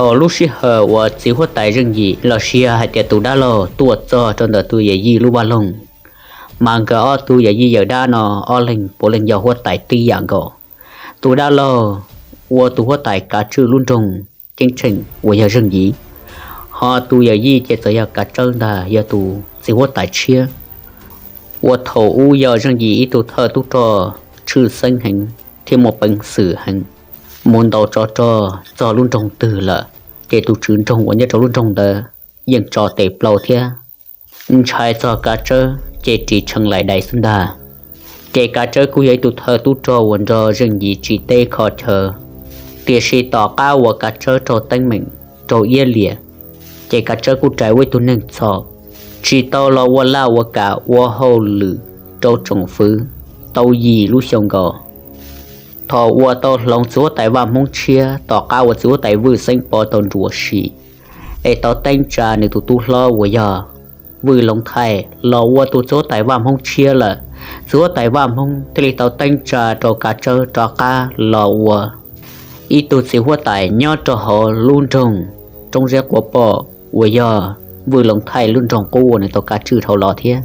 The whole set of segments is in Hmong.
Thaum lub sij hawm uas txiv huab tais Zeej Yim los sis hais tias tus dab laug tuaj txog rau ntawm tus yawm yij lub vaj loog, mas nkawd ob tug yawm yij yawm dab no ob leeg puav leej yog huab tais tib yam nkaus. Tus dab laug ua tus huab tais kav tswj lub nroog Ceeb Tsheej uas yog Zeej Yim, ho tus yawm yij ces txawm yog Kav Tsawb ntag, yog tus txiv huab tais tshiab. Uas thaum ub yog Zeej Yim ib tug thawj tub rog tshwj xeeb heev thiab muaj peev xwm heev, mus ntaus tsov rog txog lub nroog twg lawm, ces tus tswv nroog uas nyob rau lub nroog ntawd yeej tso tes plaws thiab ntshai txog Kav Tsawb ces ris tshee laim dais xwb ntag. Ces Kav Tsawb kuj yog ib tug thawj tub rog uas nrog Zeej Yim tsim teb kho chaw, tiam sis tom qab uas Kav Tsawb raug teeb meem, raug iab liam, ces Kav Tsawb kuj rais ua ib tug neeg txhaum, tsis tau los ua laj ua kam ua hauj lwm rau tsoom fwv tau yim lub xyoo nkaus. Thaum uas tau hloov txiv huab tais vaj Hmoob tshiab tom qab uas txiv huab tais Vwj Xeeb Pov tau nruam sim, es tau teeb tsa nws tus tub hlob uas yog Vwj Loov Thaij los ua tus txiv huab tais vaj Hmoob tshiab lawm, txiv huab tais vaj Hmoob thiaj li tau teeb tsa rau Kav Tsawb rov qab los ua ib tug txiv huab tais nyob rau hauv lub nroog Roob Zeb Quav Poj uas yog Vwj Loov Thaij lub nroog qub uas nws tau kav tswj dhau los thiab.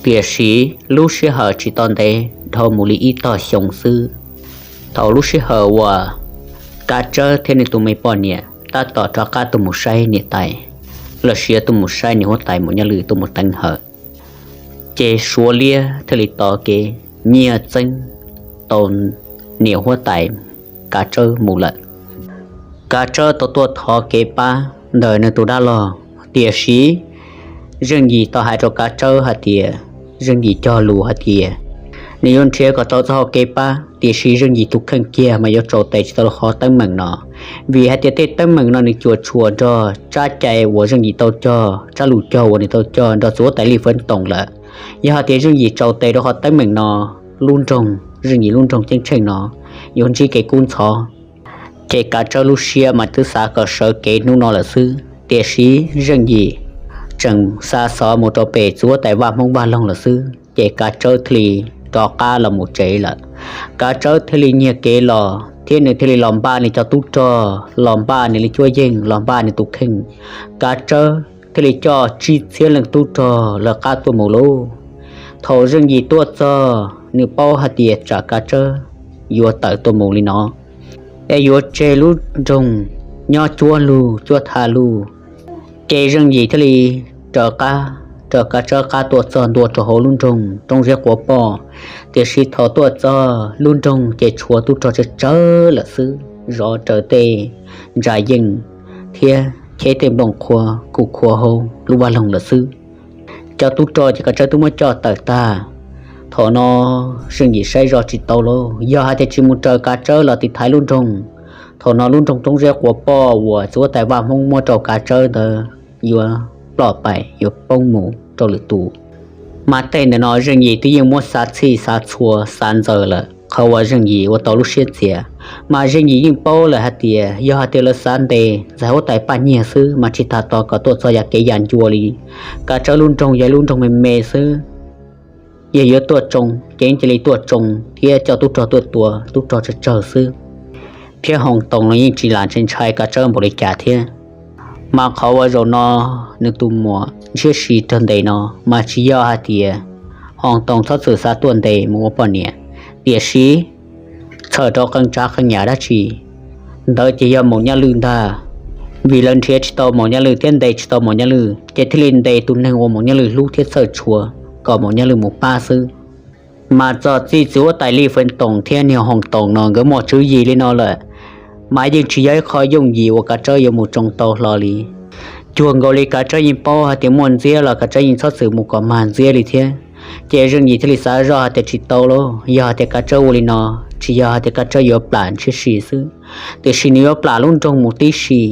Tiam sis lub sij hawm tsis tau ntev, dhau mus li ib tog xyoo xwb, thaum lub sij hawm uas Kav Tsawb thiab nws tus me poj niam tab tom rov qab tuaj mus saib niam tais, los sis tuaj mus saib niam huab tais Maum Nyaj Lwj tuaj mus teev hawm, ces Suav liab thiaj li tov kev nyiag txeeb tau niam huab tais Kav Tsawb mus lawm. Kav Tsawb tau tuaj thov kev pab ntawm nws tus dab laug, tiam sis Zeej Yim tau hais rau Kav Tsawb hais tias, Zeej Yim cog lus hais tias nws yuav nrhiav kom tau txoj hau kev pab, tiam sis Zeej Yim tus kheej kiag mas yuav tsaus tes tsis tau los qhov teeb meem no, vim hais tias tej teeb meem no nws cuam tshuam nrog tsab cai uas Zeej Yim tau cog, tsab lus cog uas nws tau cog nrog txiv huab tais Lij Fwv Toom lawm. Yog hais tias Zeej Yim tsaus tes rau qhov teeb meem no, lub nroog, Zeej Yim lub nroog Ceeb Tsheej no yuav ntsib kev kub ntxhov. Ces Kav Tsawb lub siab mas twb xav kom sawv kev hnub no lawm xwb, tiam sis Zeej Yim tseem xa xov mus rau pem txiv huab tais vaj Hmoob vaj loog lawm xwb, ces Kav Tsawb thiaj li rov qab los mus tsev lawm. Kav Tsawb thiaj li nyiag kev los thiab nws thiaj li los npaj nws cov tub rog, los npaj nws li cuab yeej, los npaj nws tus kheej. Kav Tsawb thiaj li coj tsib txhiab leej tub rog lawv qab tuaj mus lauj. Thaum Zeej Yim tuaj txog, nws paub hais tias tsam Kav Tsawb yuav tawm tuaj mus li no, es yuav tseg lub nroog nyob cuab lug cuab tha lug, ces Zeej Yim thiaj li raws qab, raws Kav Tsawb qab tuaj txog ntua rau hauv lub nroog Roob Ziab Quav Poj. Tiam sis thaum tuaj txog lub nroog ces tshuav tub rog tsawg tsawg lawm xwb, zov raws tej ntsa yeej thiab cheb tej nplooj qhuav kuj khuav hauv lub vaj loog lawm xwb. Cov tub rog ces Kav Tsawb twb muab coj tawm tag. Thaum no Zeej Yim saib zoj tsis tau lauj, yog hais tias tsis mus raws Kav Tsawb los tiv thaiv lub nroog, thaum no lub nroog Roob Ziab Quav Poj uas txiv huab tais Vaj Hmoob muab rau Kav Tsawb ntawd yuav ploj paim, yuav poob mus rau lwm tus. Mas tej ntawm no Zeej Yim twb yeej muab xav txhij xav txhua xav ntxaws lawm, qhov uas Zeej Yim ua tau lub siab txias. Mas Zeej Yim yeej paub lawm hais tias yog hais tias lawv xav ntes ntxhais huab tais Paj Nyiag xwb mas tsis tas tos kom tuaj txog yam kev yam ncua li. Kav Tsawb lub nroog yog lub nroog me me xwb, yog yuav tuaj tsoo ces cia li tuaj tsoo thiab coj tub rog tuaj tua tub rog tsawg tsawg xwb. Thiab Hoos Toos los yeej tsis lam ntshai ntshai Kav Tsawb npaum li cas thiab. Mas qhov uas zaum no nws tus muam ntshiab si rag ntes no mas tsis yog hais tias Hoos Toos txhob txwm xav tuaj ntes mus ua poj niam, tiam sis txhawm rau qee tsav qee yam dab tsi ntawd ces yog Maum Nyaj Lwj ntag. Vim lawv nrhiav tsis tau Maum Nyaj Lwj thiab ntes tsis tau Maum Nyaj Lwj ces thiaj li ntes tus neeg uas Maum Nyaj Lwj hlub thiab txhawj tshua kom Maum Nyaj Lwj mus pab xwb. Mas txog txij txiv huab tais Lij Feev Toom thiab niag Hoos Toos no nkawd muaj tswv yim li no lawm, mas yeej tsis yog ib qho yooj yim uas Kav Tsawb yuav mus tsoo tau hlo li. Cuag nkaus li Kav Tsawb yeej paub hais tias muaj ntxiab los Kav Tsawb yeej txhob txwm mus kom mag ntxiab li thiab. Ces Zeej Yim thiaj li xav zoj hais tias tsis tau lauj, yog hais tias Kav Tsawb ua li no, tsis yog hais tias Kav Tsawb yuav plam ntshiab si xwb, tiam sis nws yuav plam lub nroog mus tib si.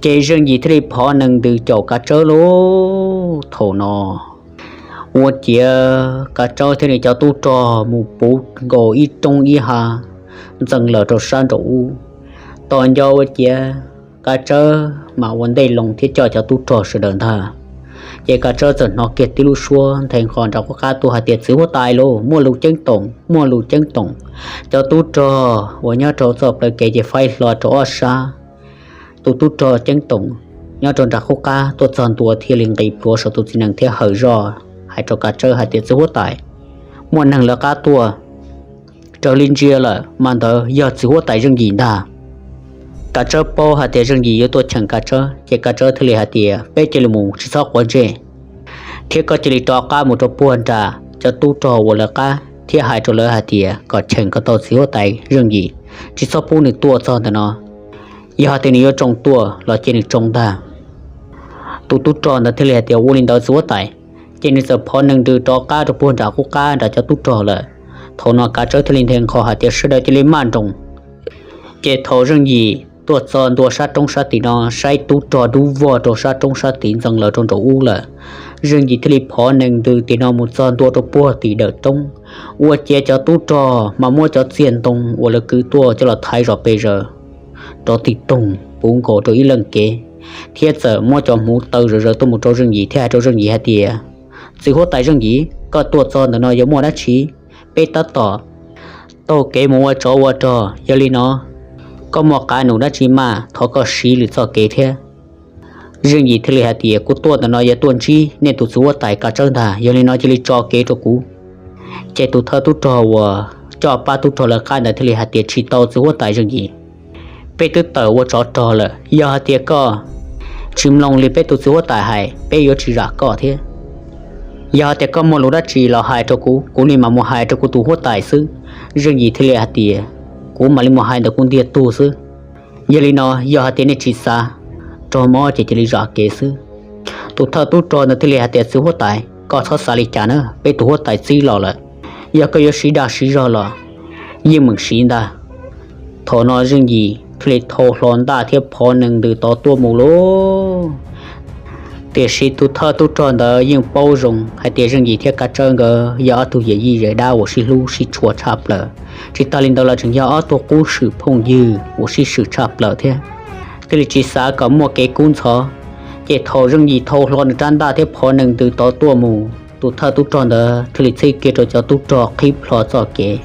Ces Zeej Yim thiaj li phov nees ntws caum Kav Tsawb lauj. Thaum no ua ciav Kav Tsawb thiab nws cov tub rog mus puv nkaus ib roob ib hav ntxeev lawm rau sab nraum ub. Tos nco ua ciav Kav Tsawb mam ua ntej loo thiab coj cov tub rog sawv daws ntag. Ces Kav Tsawb txawm hnov kiag tib lub suab nthe nqos nram qab qab tuaj hais tias txiv huab tais lauj, muaj lus ceeb toom, muaj lus ceeb toom. Cov tub rog uas nyob rau txoj plawv kev ces faib hlo rau ob sab. Tus tub rog ceeb toom nyob rau nram qub qab tuaj txog ntua thiaj li nqis plhuav saum tus txiv nees thiab hawm zoj hais rau Kav Tsawb hais tias, Txiv huab tais, muaj neeg lawv qab tuaj raws li ntsia lawm mas ntawd yog txiv huab tais Zeej Yim ntag. Kav Tsawb paub hais tias Zeej Yim yuav tuaj cheem Kav Tsawb ces Kav Tsawb thiaj li hais tias, Peb cia li mus, tsis txhob quav ntsej. Thiab koj cia li rov qab mus rau puag nram cov tub rog uas lawv qab thiab hais rau lawv hais tias kom cheem kom tau txiv huab tais Zeej Yim, tsis txhob pub nws tuaj txog ntawm no. Yog hais tias nws yuav tsoo tuaj los cia nws tsoo ntag. Tus tub rog ntawd thiaj li hais tias, Ua li ntawd txiv huab tais. Ces nws txawm phov nees ntws rov qab rau puag nram qub qab nram cov tub rog lawm. Thaum no Kav Tsawb thiaj li nthe nqho hais tias, Sawv daws cia li maj nroos. Ces thaum Zeej Yim tuaj txog ntua sab roob sab tid no saib tub rog dub vog rau sab roob sab tid ntxeev lawv rau nraum ub lawm, Zeej Yim thiaj li phov nees ntws tim no mus txog ntua rau puag tim dawm roob, ua ciav cov tub rog mas muab cov txiag ntoo uas lawv kwv tuaj coj los thaiv zom pes zaws rov tig toog puv nkaus rau ib leej kev, thiab txawm muab cov hmuv taw zom zaws tuaj mus rau Zeej Yim thiab hais rau Zeej Yim hais tias, Txiv huab tais Zeej Yim, koj tuaj txog ntawm no yuav muaj dab tsi? Peb tab tom taug kev mus ua tsov ua rog, yog li no koj muaj qav num dab tsi mas thov koj siv lwm txoj kev thiab. Zeej Yim thiaj li hais tias, Kuv tuaj ntawm no yuav tuaj ntsib nej tus txiv huab tais Kav Tsawb ntag, yog li no cia li tso kev rau kuv. Ces tus thawj tub rog uas coj pab tub rog lawv qab ntawd thiaj li hais tias, Tsis tau txiv huab tais Zeej Yim, peb twb tawm ua tsov rog lawm, yog hais tias koj tsis mloog li peb tus txiv huab tais hais peb yuav tsis zam koj thiab. Yog hais tias koj muaj lus dab tsi los hais rau kuv, kuv li mam mus hais rau kuv tus huab tais xwb. Zeej Yim thiaj li hais tias, Kuv mam li mus hais ntawm kuv ntiag tug xwb. Yog li no yog hais tias nej tsis xav raug mob ces cia li zam kev xwb. Tus thawj tub rog ntawd thiaj li hais tias, Txiv huab tais, koj txhob xav li cas na, peb tus huab tais txib los lawm, yog koj yuav siv dag siv zog los yeej meem siv ntag. Thaum no Zeej Yim thiaj li thau hlo ntaj thiab phov nees ntws tod tuaj mus lauj. Tiam sis tus thawj tub rog ntawd yeej paub zoo hais tias Zeej Yim thiab Kav Tsawb nkawd yog ob tug yawm yij zes dab uas sib hlub sib tshua tshaj plaws, tsis tas li ntawd los tseem yog ob tug qub swm phooj ywg uas sib swm tshaj plaws thiab, thiaj li tsis xav kom muaj kev kub ntxhov. Ces thaum Zeej Yim thau hlo nws rab ntaj thiab phov nees ntws tod tuaj mus, tus thawj tub rog ntawd thiaj li txhij kiag rau cov tub rog qhib plho txoj kev.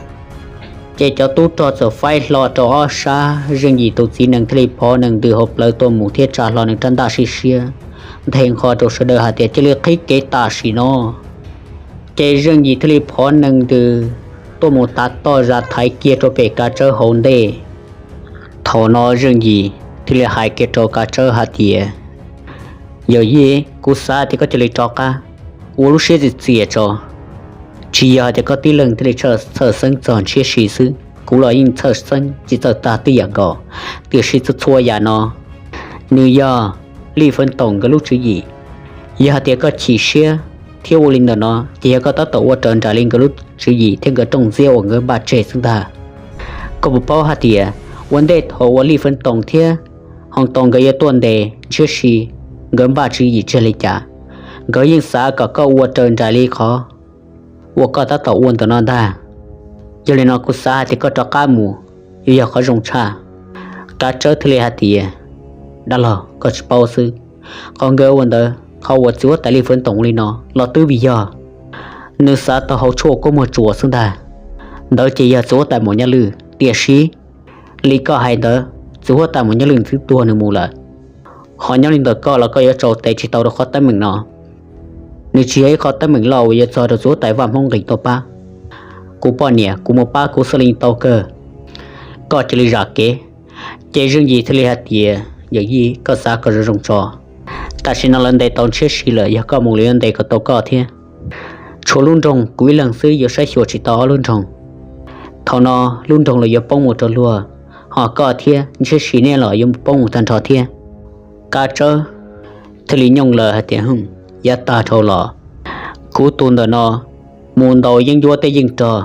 Ces cov tub rog txawm faib hlo rau ob sab, Zeej Yim tus txiv nees thiaj li phov nees ntws hauv plawv tuaj mus thiab tsa hlo nws rab ntaj siab siab, nthe nqho rau sawv daws hais tias, Cia li qhib kev tam sim no. Ces Zeej Yim thiaj li phov nees ntws tuaj mus tav toj zam thaiv kiag rau pem Kav Tsawb hauv ntej. Thaum no Zeej Yim thiaj li hais kiag rau Kav Tsawb hais tias, Yawm yij, kuv xav tias koj cia li rov qab ua lub siab txias txias tso. Tsis yog hais tias koj tib leeg thiaj li txhawj xeeb txog Ntshiab Si xwb, kuv los yeej txhawj xeeb tsis txawj tag tib yam nkaus. Tiam sis txhua txhua yam no nws yog Lij Feeb Toom nkawd lub tswv yim. Yog hais tias koj chim siab thiab ua li ntawm no ces yog koj tab tom ua raws nraim li nkawd lub tswv yim thiab nkawd rooj ntxiab uas nkawd npaj tseg xwb ntag. Koj puas paub hais tias ua ntej thaum uas Lij Feeb Toom thiab Hoo Toom nkawd yuav tuaj ntes Ntshiab Si, nkawd npaj tswv yim tseg li cas? Nkawd yeej xav kom koj ua raws nraim li qhov uas koj tab tom ua ntawm no ntag. Yog li no kuv xav hais tias koj rov qab mus yuav yog qhov zoo tshaj. Kav Tsawb thiaj li hais tias, Dab laug, koj tsis paub xwb. Qhov nkawd ua ntawd, qhov uas txiv huab tais Lij Feeb Toom li no los twb vim yog nws xav tau hau tshuaj kua muag tsuas xwb ntag. Ntawd ces yog txiv huab tais Maum Nyaj Lwj, tiam sis li koj hais ntawd, txiv huab tais Maum Nyaj Lwj twb tuag nws mus lawm. Ho nyob li ntawm koj los koj yuav tsaus tes tsis tau rau qhov teeb meem no. Nws tsis yog ib qho teeb meem loj uas yuav txog rau txiv huab tais Vaj Hmoob Nqis tuaj pab. Kuv poj niam, kuv mus pab kuv xwb li tau kawg. Koj cia li zam kev. Ces Zeej Yim thiaj li hais tias, Yawm yij, koj xav kom zoo zoo tso. Tam sim no lawv ntes tau Ntshiab Si lawm, yog koj mus lawv yuav ntes kom tau koj thiab. Tshuav lub nroog kuv ib leeg xwb yuav saib xyuas tsis tau ob lub nroog. Thaum no lub nroog los yuav poob mus rau luag, ho koj thiab Ntshiab Si neb los yuav poob mus tag nrho thiab. Kav Tsawb thiaj li nyooj lawm hais tias, Yav tag dhau los, kuv tus ntawm no mus ntaus yeeb ncuab tej yeej rog,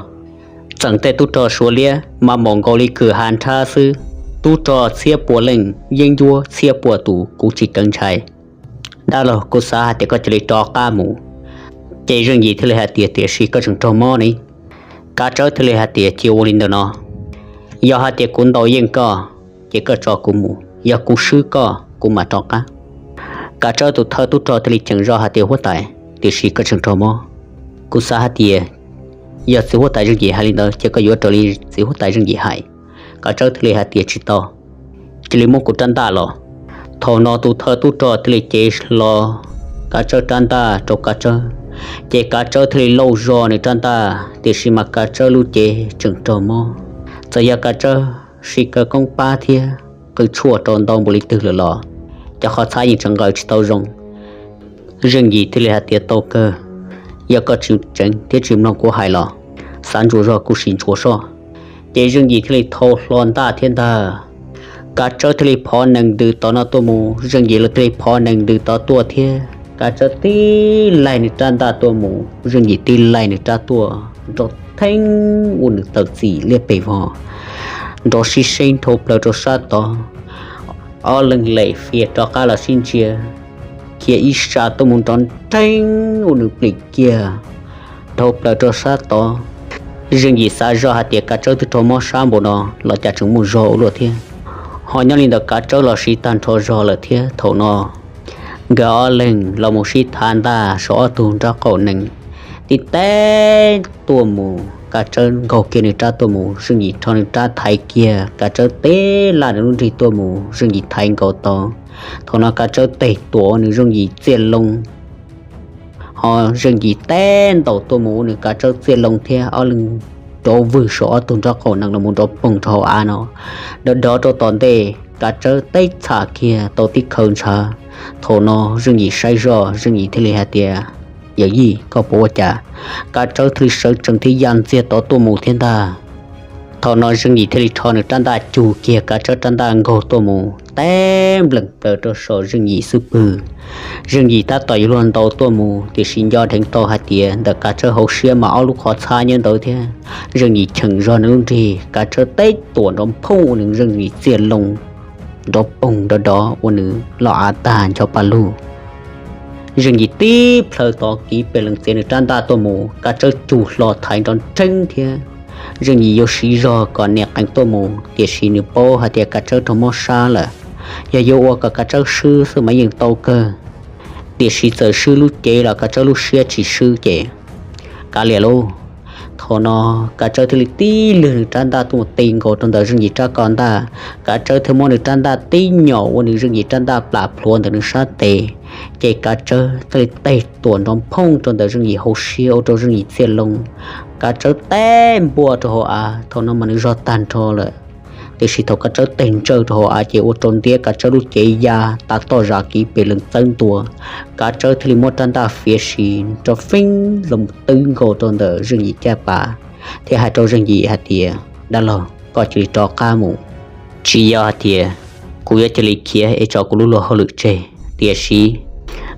txeem tej tub rog Suav liab mas npaum nkaus li kws hav nrhab xwb. Tub rog txhiab puas leej, yeeb ncuab txhiab puas tus, kuv tsis keev ntshai. Dab laug, kuv xav hais tias koj cia li rov qab mus. Ces Zeej Yim thiaj li hais tias, Tiam sis koj tseem raug mob ne. Kav Tsawb thiaj li hais tias, Cia ua li ntawm no, yog hais tias kuv ntaus yeej koj, ces koj tso kuv mus, yog kuv swb koj kuv mam rov qab. Kav Tsawb tus thawj tub rog thiaj li ceem zoj hais tias, Huab tais, tiam sis koj tseem raug mob. Kuv xav hais tias yog txiv huab tais Zeej Yim hais li ntawd ces koj yuav raws li txiv huab tais Zeej Yim hais. Kav Tsawb thiaj li hais tias, Tsis tau, cia li muab kuv rab ntaj los. Thaum no tus thawj tub rog thiaj li cev hlo Kav Tsawb rab ntaj rau Kav Tsawb, ces Kav Tsawb thiaj li lauj zog nws rab ntaj, tiam sis mas Kav Tsawb lub cev tseem raug mob. Txawm yog Kav Tsawb siv kaw koob pab thiab qw tshuaj rau ntau npaum li twg lawm los cov qhov txhab yeej tseem nqaws tsis tau zoo. Zeej Yim thiaj li hais tias, Tau kawg, yog koj tsis tseev thiab tsis mloog kuv hais los xav ntsuas zog kuj sim ntsuas soj. Ces Zeej Yim thiaj li thau hlo ntaj thiab ntag. Kav Tsawb thiaj li phov nees ntws tod no tuaj mus, Zeej Yim los thiaj li phov nees ntws tod tuaj thiab. Kav Tsawb tib laig nws rab ntaj tuaj mus, Zeej Yim tib laig nws rab tuaj, nrov theeb ua nws tawm txim liab pes vog, nrov sib seeb dhau plaws rau sab tod. Ob leeg lem fias rov qab los sib ntsia, khiav ib sab tuaj mus nrov nrheeb ua nws plim kiag dhau plaws rau sab tod. Zeej Yim xav zog hais tias Kav Tsawb twb raug mob sab npaum no los cas tseem muaj zog ua luaj thiab. Ho nyob li ntawd Kav Tsawb los siv tag nrho zog lawm thiab. Thaum no nkawd ob leeg los mus sib thav ntaj saum ob tug nraub qaum nees, tib teb tuaj mus, Kav Tsawb nkaug kiag nws rab tuaj mus, Zeej Yim rho nws rab thaiv kiag, Kav Tsawb tib laj nws lub nrig tuaj mus, Zeej Yim thaiv nkaus tod. Thaum no Kav Tsawb tes tuam ua nws Zeej Yim txiaj loo, ho Zeej Yim teb ntaus tuaj mus ua nws Kav Tsawb txiaj loo thiab, ob leeg rov vwg saum ob tug nraub qaum nees los mus nrov poog rau hauv av no. Dov dov rau tom ntej Kav Tsawb teb txham kiag tau tib khaws ntshav. Thaum no Zeej Yim saib zoj, Zeej Yim thiaj li hais tias, Yawm yij, koj puas ua cas? Kav Tsawb thiaj li sawv tsees thiab ya ntxiag tod tuaj mus thiab ntag. Thaum no Zeej Yim thiaj li rho nws rab ntaj cug kiag Kav Tsawb rab ntaj nkaug tuaj mus, teb nplees plaws rau saum Zeej Yim xub pwg. Zeej Yim tab tom yuav luag ntaus tuaj mus, tiam sis nco dheev tau hais tias ntawm Kav Tsawb hauv siab mas ob lub qhov txhab nyob ntawd thiab. Zeej Yim cheem zog nws lub nrig, Kav Tsawb teb tuam nrov phooj ua nws Zeej Yim txiaj loo, nrov poog dov dov ua nws loj av tag ncho pa lug. Zeej Yim tib plhaw tod kiv pes lees txiav nws rab ntaj tuaj mus, Kav Tsawb cug hlo thaiv nrov nrheeb thiab. Zeej Yim yuav siv zog kom niam qees tuaj mus, tiam sis nws paub hais tias Kav Tsawb raug mob sab lawm. Yog yuav ua kom Kav Tsawb swb xwb mas yeej tau kawg, tiam sis txawm swb lub cev los Kav Tsawb lub siab tsis swb ces kav liam lauj. Thaum no Kav Tsawb thiaj li tib lwg nws rab ntaj tuaj mus ti nkaus rau ntawm Zeej Yim rab ko ntaj. Kav Tsawb thiaj muab nws rab ntaj tib nyom ua nws Zeej Yim rab ntaj plam plhuav ntawm nws sab tes, ces Kav Tsawb thiaj li teb tuam nrov phooj rau ntawm Zeej Yim hauv siab ua rau Zeej Yim txiaj loo. Kav Tsawb teb npuaj rau hauv av, thaum no mas nws zog tag nrho lawm. Tiam sis thaum Kav Tsawb teb ntsawj rau hauv av ces ua rau ntiab Kav Tsawb lub cev ya tav toj zam kiv pes lees txawb ntua. Kav Tsawb thiaj li muab rab ntaj fiav sis nrov feeb los twb nkaus rau ntawm Zeej Yim caj pas, thiab hais rau Zeej Yim hais tias, Dab laug, koj cia li rov qab mus, tsis yog hais tias kuv yuav cia li khiav es tso kuv lub luag hauj lwm tseg. Tiam sis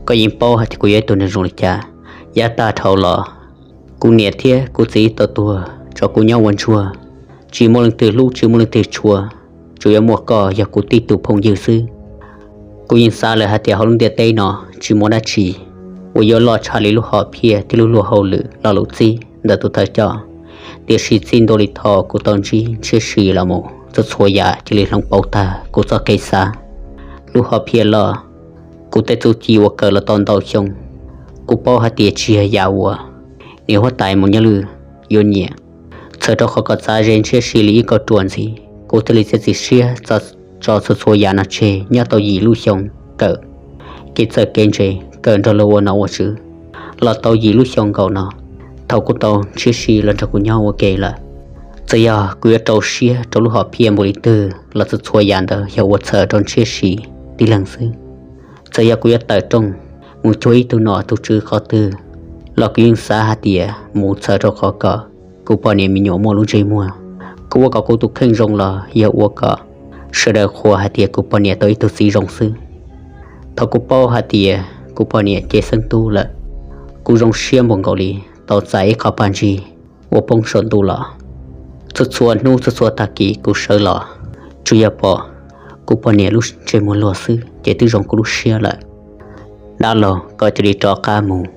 koj yeej paub hais tias kuv yog ib tug neeg zoo li cas. Yav tag dhau los kuv niam thiab kuv txiv tau tuag tso kuv nyob ua ntsuag, tsis muaj leej twg hlub tsis muaj leej twg tshua, tsuas yuav muaj koj yog kuv tib tug phooj ywg xwb. Kuv yeej xav lawm hais tias hauv lub ntiaj teb no tsis muaj dab tsi uas yuav loj tshaj li lub hom phiaj thiab lub luag hauj lwm lo lus txib ntawm tus thawj coj. Tiam sis txij ntua li thaum kuv tau ntsib Ntshiab Si los mus, txhua txhua yam cia li hloov pauv tag kuv txoj kev xav. Lub hom phiaj loj, kuv tej txuj ci uas kawm los tau ntau xyoo, kuv paub hais tias tsis yog yam uas niam huab tais Mus Nyob Lwj yuav nyiam. Txhawm rau qhov kom txav ze Ntshiab Si li ib kauj ruam ntxiv, kuv thiaj li txiav txim siab tso txhua txhua yam no tseg nyob tau yim lub xyoo kawm kev txawj kev ntse, kawm nrog luag ua nom ua tswv los tau yim lub xyoo nkaus no. Thaum kuv tau Ntshiab Si los nrog kuv nyob ua ke lawm, txawm yog kuv yuav rau siab rau lub hom phiaj npaum li twg los txhua txhua yam ntawd yog ua txhawm rau Ntshiab Si tib leeg xwb. Txawm yog kuv yuav tawm rooj mus cuag ib tug nom tug tswv qhov twg los kuv yeej xav hais tias mus txhawm rau qhov kom kuv poj niam me nyuam muaj lub ntsej muag. Kuv ua kom kuv tus kheej zoo los yog ua kom sawv daws qhuas hais tias kuv poj niam tau ib tug txiv zoo xwb. Thaum kuv paub hais tias kuv poj niam cev xeeb tub lawm, kuv zoo siab npaum nkaus li tau txais ib qho paj ntsig uas poob saum ntuj los. Txhua txhua hnub txhua txhua tag kis kuv sawv los, tsuas yog pom kuv poj niam lub ntsej muag luag xwb ces twb zoo kuv lub siab lawm. Dab laug, koj cia li rov qab mus.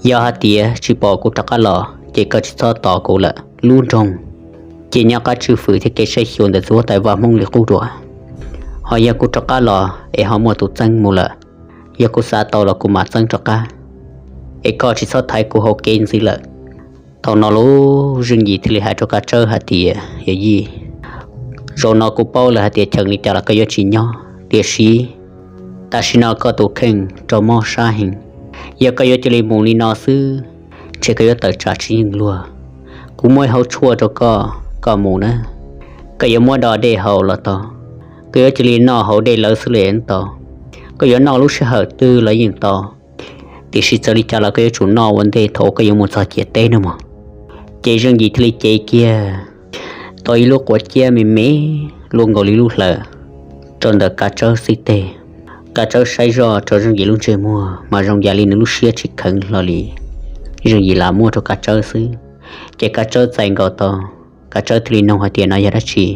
Yog hais tias tsis pom kuv rov qab los ces koj tsis txhob tos kuv lawm. Lub nroog ces nyob qab tswj fwm thiab kev saib xyuas ntawm txiv huab tais Vaj Hmoob li qub dua. Ho yog kuv rov qab los es ho muaj tus txeeb mus lawm, yog kuv xav tau los kuv mam txeeb rov qab, es koj tsis txhob thaiv kuv hauv kev ntxiv lawm. Thaum no lub Zeej Yim thiaj li hais rau Kav Tsawb hais tias, Yawm yij, zaum no kuv paub lawm hais tias cheem li cas los koj yuav tsis nyob, tiam sis Tam sim no koj tus kheej raug mob sab heev. Yog koj yuav cia li mus li no xwb, ntshe koj yuav tawm tsam tsis yeej luag. Kuv muaj ib hauv tshuaj rau koj, koj mus na. Koj yuav muab do dej haus los tau, koj yuav cia li noj hauv dej lawv xwb los yeej tau, koj yuav noj lub sij hawm twg los yeej tau. Tiam sis txawm li cas los koj yuav tsum noj ua ntej thaum uas koj yuav mus txog ciam teb no mog. Ces Zeej Yim thiaj li cev kiag tau ib lub quav ciab me me luaj nkaus li lub hlawv rau ntawm Kav Tsawb xib teg. Kav Tsawb saib zoj rau Zeej Yim lub ntsej muag mas zoo yam li nws lub siab tsis kheev hlo li. Zeej Yim lam muab rau Kav Tsawb xwb, ces Kav Tsawb txais nkaus tau. Kav Tsawb thiaj li nug hais tias no yog dab tsi.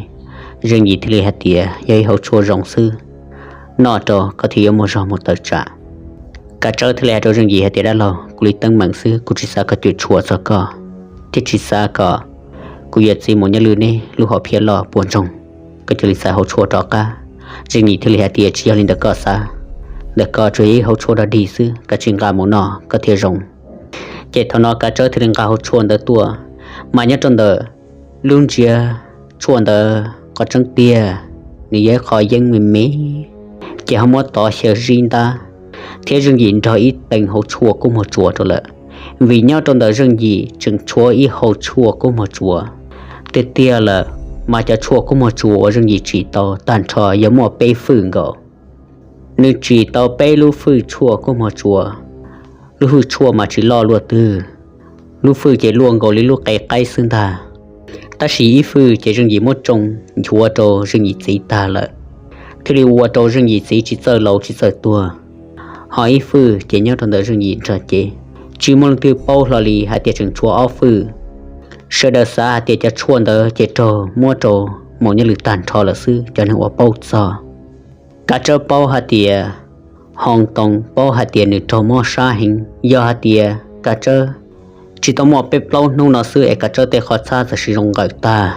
Zeej Yim thiaj li hais tias yog ib hauv tshuaj zoo xwb, noj rau koj thiaj yuav muaj zog mus tawm tsam. Kav Tsawb thiaj li hais rau Zeej Yim hais tias dab laug, kuv li teeb meem xwb, kuv tsis xav kom cuam tshuam txog koj, thiab tsis xav kom kuv yawm txiv Maum Nyaj Lwm neb lub hom phiaj loj puas ntsoog. Koj cia li txais hauv tshuaj rov qab. Zeej Yim thiaj li hais tias tsis yog li ntawd koj xav, ntawm koj tsuas yog ib hauv tshuaj dog dig xwb, koj cia li nqa mus noj koj thiaj zoo. Ces thaum no Kav Tsawb thiaj li nqa hauv tshuaj ntawd tuaj, mas nyob rau ntawm lub ntsiav tshuaj ntawd qhov tseeb tiag nws yog ib qho yeeb me me, ces ho muab tov xyaw zib ntab, thiab Zeej Yim nrog ib teev hauv tshuaj kub muag tsuas rau lawm. Vim nyob rau ntawm Zeej Yim tseem tshuav ib hauv tshuaj kub muag tsuas. Tiag tiag lawm, mas cov tshuaj kub muag tsuas uas Zeej Yim tsim tau tag nrho yog muaj peb fwj nkaus. Nws tsim tau peb lub fwj tshuaj kub muag tsuas. Lub fwj tshuaj mas tsis loj luaj twg, lub fwj ces luaj nkaus li lub qe qaib xwb ntag. Tab sis ib fwj ces Zeej Yim muab tsoo nchuav rau Zeej Yim txiv tag lawm, thiaj li ua rau Zeej Yim txiv tsis txawj laus tsis txawj tuag. Ho ib fwj ces nyob rau ntawm Zeej Yim nrog cev, tsis muaj leej twg paub hlo li hais tias tseem tshuav ob fwj. Sawv daws xav hais tias cov tshuaj ntawd ces raug muab rau Maum Nyaj Lwm tag nrho lawm xwb, cov neeg uas paub txog. Kav Tsawb paub hais tias, Hoo Toos paub hais tias nws raug mob sab heev, yog hais tias Kav Tsawb tsis tau muaj peb plaub hnub no xwb es Kav Tsawb tej qhov txhab txawm sis zoo nqawm tag,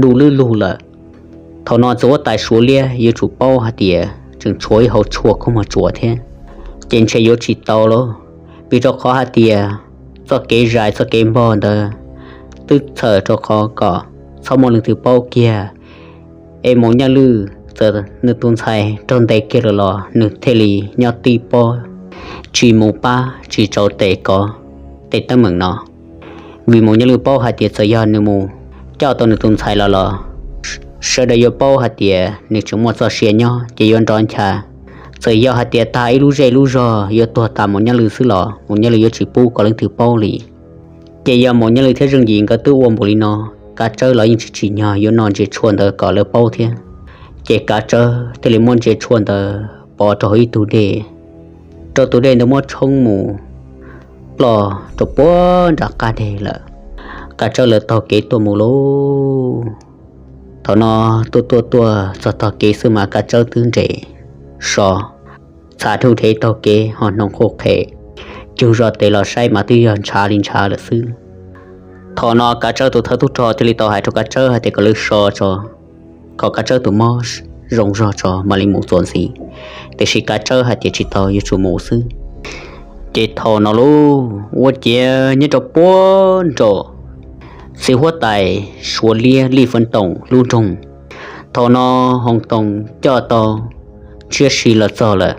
du lwb lug lawm. Thaum no txiv huab tais Suav Liab yuav tsum paub hais tias tseem tshuav ib hauv tshuaj kub muag tsuas thiab, ces ntshe yuav tsis tau lauj, vim rau qhov hais tias txoj kev zais txoj kev npog ntawd twb txhawm rau qhov kom txhob muaj leej twg paub kiag. Es Maum Nyaj Lwm txawm nws tus ntxhais raug ntes kiag lawm los nws thiaj li nyob tib pob, tsis mus pab tsis tau tes kov tej teeb meem no. Vim Maum Nyaj Lwm paub hais tias txawm yog nws mus coj tau nws tus ntxhais los los sawv daws yuav paub hais tias nws tseem muaj txoj sia nyob ces yuav nrov ncha. Txawm yog hais tias tag ib lub zej lub zog yuav tuag tas Maum Nyaj Lwm xwb los Maum Nyaj Lwm yuav tsis pub kom leej twg paub li. Ces yog Maum Nyaj Lwm thiab Zeej Yim nkawd twb ua npaum li no, Kav Tsawb los yeej tsis tsim nyog yuav noj ntsiav tshuaj ntawd kom lawv paub thiab. Ces Kav Tsawb thiaj li muab ntsiav tshuaj ntawd pov rau hauv ib tug dej, rau tus dej ntawd muab tshoob mus ploj rau puag nram qab deg lawm. Kav Tsawb lawv taug kev tuaj mus lauj. Thaum no tuaj tuaj tuaj txog tog kev xwb mas Kav Tsawb twb nres so, txham dhuj dhev taug kev ho hnoos qhuj qhem, cug zog tes los saib mas twb yog ntshav li ntshav lawm xwb. Thaum no Kav Tsawb tus thawj tub rog thiaj li tau hais rau Kav Tsawb hais tias kom lawv so tso, kom Kav Tsawb tus mob zoo zog tso mam li mus txuas ntxiv. Tiam sis Kav Tsawb hais tias tsis tau, yuav tsum mus xwb. Ces thaum no lauj, ua ciav nyob rau puag nram txiv huab tais Suav Liab Lij Fwv Toom lub nroog. Thaum no Hoo Toos coj tau Ntshiab Si los txog lawm.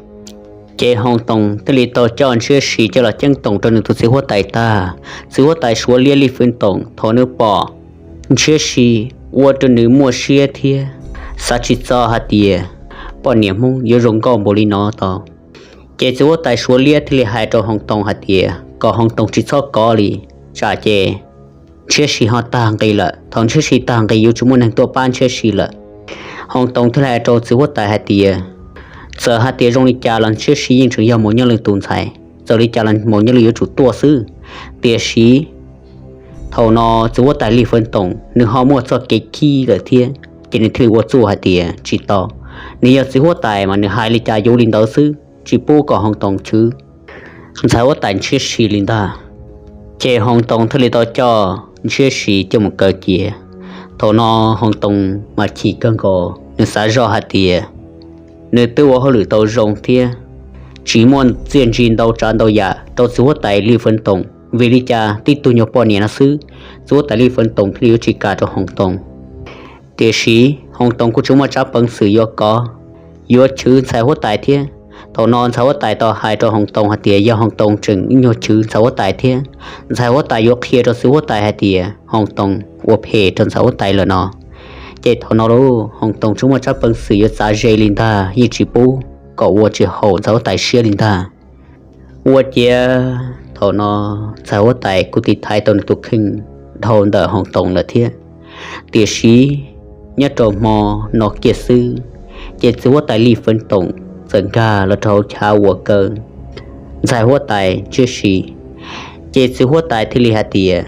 Ces Hoo Toos thiaj li tau coj Ntshiab Si coj los ceeb toom rau nws tus txiv huab tais tag. Txiv huab tais Suav Liab Lij Fwv Toom thaum nws pom Ntshiab Si ua rau nws muaj siab thiab xav tsis txog hais tias poj niam Hmoob yuav zoo nkauj npaum li no tau. Ces txiv huab tais Suav Liab thiaj li hais rau Hoo Toos hais tias kom Hoo Toos tsis txhob kov li, tsam ces Ntshiab Si ho tag nqi lawm. Thaum Ntshiab Si tag nqi yuav tsis muaj neeg tuaj pab Ntshiab Si lawm. Hoo Toos thiaj li hais rau txiv huab tais hais tias, txawm hais tias zoo li cas los Ntshiab Si yeej tseem yog Maum Nyaj Lwm tus ntxhais, txawm li cas los Maum Nyaj Lwm yuav tsum tuaj xwb. Tiam sis thaum no txiv huab tais Lij Fwv Toom nws ho muaj txoj kev khib lawm thiab, ces nws thiaj li ua txuj hais tias tsis tau. Nws yog txiv huab tais mas nws hais li cas yuav li ntawd xwb, tsis pub kom Hoo Toos chwv ntxhais huab tais Ntshiab Si li ntag. Ces Hoo Toos thiaj li tau coj Ntshiab Si coj mus kaw cia. Thaum no Hoo Toos mas chim kawg nkaus, nws xav zoj hais tias nws twb ua hauj lwm tau zoo thiab tsis muaj txiaj ntsig ntau tsav ntau yam rau txiv huab tais Lij Fwv Toom, vim li cas tib tug nyuag poj niam no xwb, txiv huab tais Lij Fwv Toom thiaj li yuav tsis kam rau Hoo Toos. Tiam sis Hoo Toos kuj tsis muaj tsab peev xwm yuav kov, yuav chwv ntxhais huab tais thiab. Thaum no ntxhais huab tais tau hais rau Hoos Toos hais tias yog Hoos Toos tseem ib nyuag chwv ntxhais huab tais thiab. Ntxhais huab tais yuav qhia rau txiv huab tais hais tias Hoos Toos ua phem rau ntxhais huab tais lawm no. Ces thaum no lauj, Hoos Toos tsis muaj tsab peev xwm yuav txav ze li ntag, yeej tsis pub kom ua tsis haum ntxhais huab tais siab li ntag. Ua ciav thaum no ntxhais huab tais kuj tiv thaiv tau nws tus kheej dhau ntawm Hoos Toos lawm thiab. Tiam sis nyob rau hmo no kiag xwb, ces txiv huab tais Lis Feeb Toom txawm nkag los rau hauv chav uas kaw ntxhais huab tais Ntshiab Si. Ces txiv huab tais thiaj li hais tias,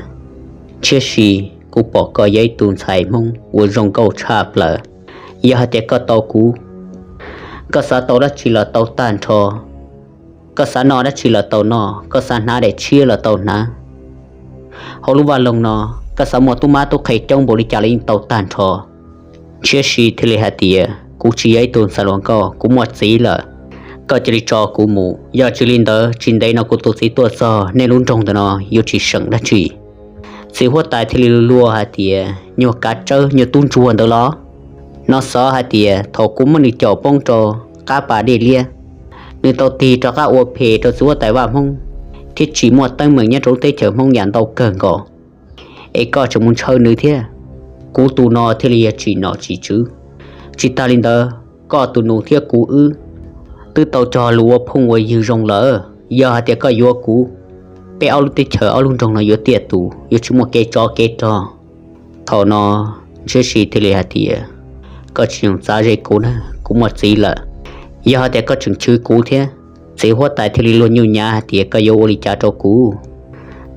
Ntshiab Si, kuv pom koj yog ib tug ntxhais Hmoob uas zoo nkauj tshaj plaws. Yog hais tias koj tau kuv, koj xav tau dab tsi los tau tag nrho. Koj xav noj dab tsi los tau noj, koj xav hnav daim tshiab los tau hnav. Hauv lub vaj loog no, koj xav muaj tub mab tub qhe coob npaum li cas los yeej tau tag nrho. Ntshiab Si thiaj li hais tias, Kuv tsis yog ib tug ntxhais hluas nkauj, kuv muaj txiv lawm. Koj cia li tso kuv mus, yog tsis li ntawd tsis ntev no kuv tus txiv tuaj txog nej lub nroog ntawm no yuav tsis seem dab tsi. Txiv huab tais thiaj li luag hais tias, Nyuag kav tsawb, nyuag tub ntsuag ntawd los? No xav hais tias thaum kuv muab nws caum poob rau qab pas dej liab, nws tau tig rov qab ua phem rau txiv huab tais Vaj Hmoob, thiab tsis muaj teeb meem nyob rau lub teb chaws Hmoob yam ntau kawg nkaus, es koj tseem mus ntshaw nws thiab. Kuv tus no thiaj li yog tsim nom tsim tswv. Tsis tas li ntawd, koj tus nus thiab kuv wb twb tau cog lus ua phooj ua ywg zoo lawm. Yog hais tias koj yuav kuv, peb ob lub teb chaws ob lub nroog no yuav tiaj tus, yuav tsis muaj kev tsov kev rog. Thaum no Ntshiab Si thiaj li hais tias, Koj tsis txhob txav ze kuv na, kuv muaj txiv lawm. Yog hais tias koj tseem chwv kuv thiab. Txiv huab tais thiaj li luag nyuj nyav hais tias, Koj yuav ua li cas rau kuv?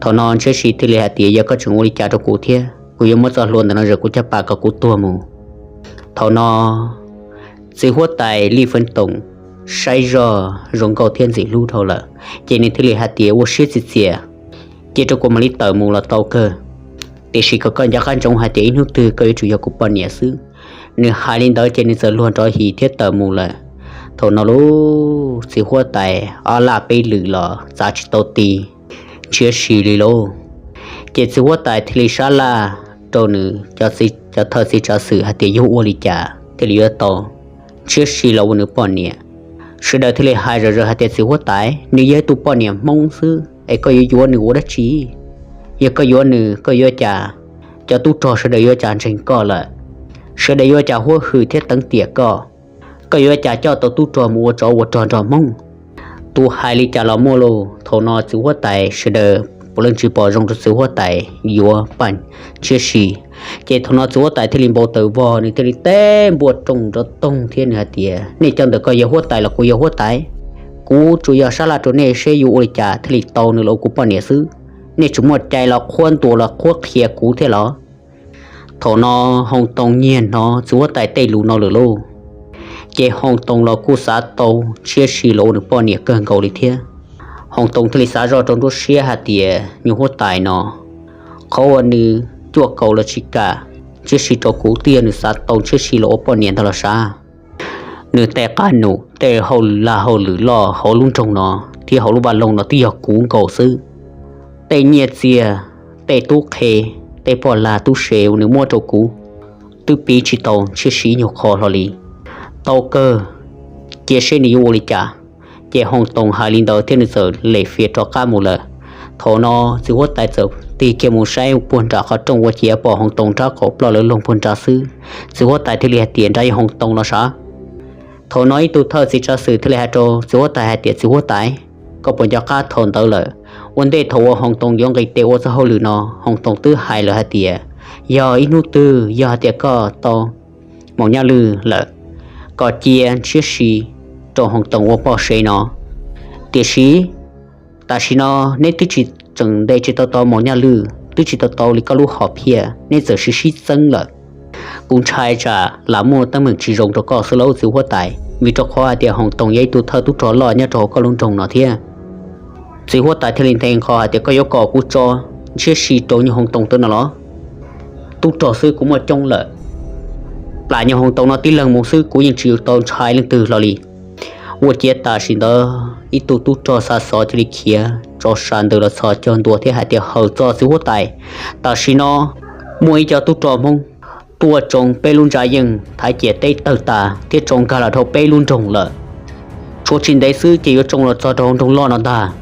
Thaum no Ntshiab Si thiaj li hais tias, Yog koj tseem ua li cas rau kuv thiab, kuv yuav muab txoj hlua ntawm no zam kuv caj pas kom kuv tuag mus. Thaum no txiv huab tais Lij Feeb Toom saib zoj zoo nkauj thiab ntxim hlub dhau lawm, ces nws thiaj li hais tias, Ua siab txias txias, cia rau kuv mam li tawm mus los tau kawg. Tiam sis kom koj nco qab ntsoov hais tias ib hnub twg koj yuav tsum yog kuv poj niam xwb. Nws hais li ntawd ces nws txawm luag nrov his thiab tawm mus lawm. Thaum no lauj, txiv huab tais ob laj peb lwm los txav tsis tau ti Ntshiab Si li lauj. Ces txiv huab tais thiaj li sab laj rau nws cov thawj txiv tsav xwm hais tias yuav ua li cas thiaj li yuav tau Ntshiab Si los ua nws poj niam. Sawv daws thiaj li hais zom zaws hais tias, Txiv huab tais, nws yog ib tug poj niam Hmoob xwb es koj yuav yuav nws ua dab tsi? Yog koj yuav nws, koj yuav cas cov tub rog sawv daws yuav cas ntseeg koj lawm? Sawv daws yuav cas huab hwm thiab teev tiam koj? Koj yuav cas coj tau tub rog mus ua tsov ua rog nrog Hmoob? Tus hais li cas los muaj lauj. Thaum no txiv huab tais sawv daws puav leej tsis pom zoo rau txiv huab tais yuav Ntshiab Si. Ces thaum no txiv huab tais thiaj li npau taws vog, nws thiaj li teb npua rooj nrov toog thiab nws hais tias, Nej cov ntawm koj yog huab tais los kuv yog huab tais? Kuv tsuas yog sab laj rau nej seb yuav ua li cas thiaj li tau nws los ua kuv poj niam xwb. Nej tseem muaj cai los qhuab ntuas los qhuab qhia kuv thiab los? Thaum no Hoo Toos nyiag hnov txiv huab tais tej lus no lawm lauj, ces Hoo Toos los kuj xav tau Ntshiab Si los ua nws poj niam kawg nkaus li thiab. Hoo Toos thiaj li xav zoj rau nruab siab hais tias, Nyuag huab tais no, qhov uas nws cuaj kaus los tsis kam Ntshiab Si rau kuv twb yog nws xav tau Ntshiab Si los ua poj niam ntag los sav. Nws tej qab num, tej hauj lag hauj lwm loj hauv lub nroog no thiab hauv lub vaj loog no twb yog kuv nkaus xwb. Tej nyiaj txiag, tej tub qhe, tej poj lag tub se uas nws muab rau kuv twb piv tsis tau Ntshiab Si ib nyuag qho hlo li. Tau kawg, cia seb nws yuav ua li cas. Ces Hoo Toos hais li ntawd thiab nws txawm lem fiav rov qab mus lawm. Thaum no txiv huab tais txawm tig kiag mus saib puag nram qhov rooj ua ciav pom Hoo Toos nrab qaum ploj lawv loog puag nrad xwb. Txiv huab tais thiaj li hais tias, Nrad yog Hoo Toos los sav? Thaum no ib tug thawj txiv tsav xwm thiaj li hais rau txiv huab tais hais tias, Txiv huab tais, koj puas nco qab thaum ntawd lawm? Ua ntej thaum uas Hoo Toos yuav nqis tes ua txoj hauj lwm no, Hoo Toos twb hais lawm hais tias, yog ib hnub twg yog hais tias koj tau Maum Nyaj Lwj lawm, kom cia Ntshiab Si rau Hoo Toos ua poj sev no. Tiam sis tam sim no neb twb tsis tseem ntes tsis tau tau Maum Nyaj Lwj, twb tsis tau tau li koj lub hom phiaj, neb txawm sib sib txeeb lawm. Kuv ntshai tsam lam muaj teeb meem tsis zoo rau koj xwb lauj txiv huab tais, vim rau qhov hais tias Hoo Toos yog ib tug thawj tub rog loj nyob rau hauv koj lub nroog no thiab. Txiv huab tais thiaj li nthe nqho hais tias, Koj yuav kom kuv tso Ntshiab Si rau nyuag Hoo Toos tawm no los? Tub rog xwb kuv muaj coob lawm, plam nyuag Hoo Toos no tib leeg mus xwb kuv yeej tsis tau ntshai leej twg hlo li. Ua ciav tam sim ntawd ib tug tub rog xa xov cia li khiav tso sa ntws los txhos caug ntua thiab hais tias, Hawm txog txiv huab tais, tam sim no muaj ib co tub rog Hmoob tuaj tsoo peb lub ntsa yeej thaiv ciam teb tawg tas thiab tsoo nkag los dhau peb lub nroog lawm. Tshuav tsis ntev xwb ces yuav tsoo los txog rau hauv nroog loj no ntag.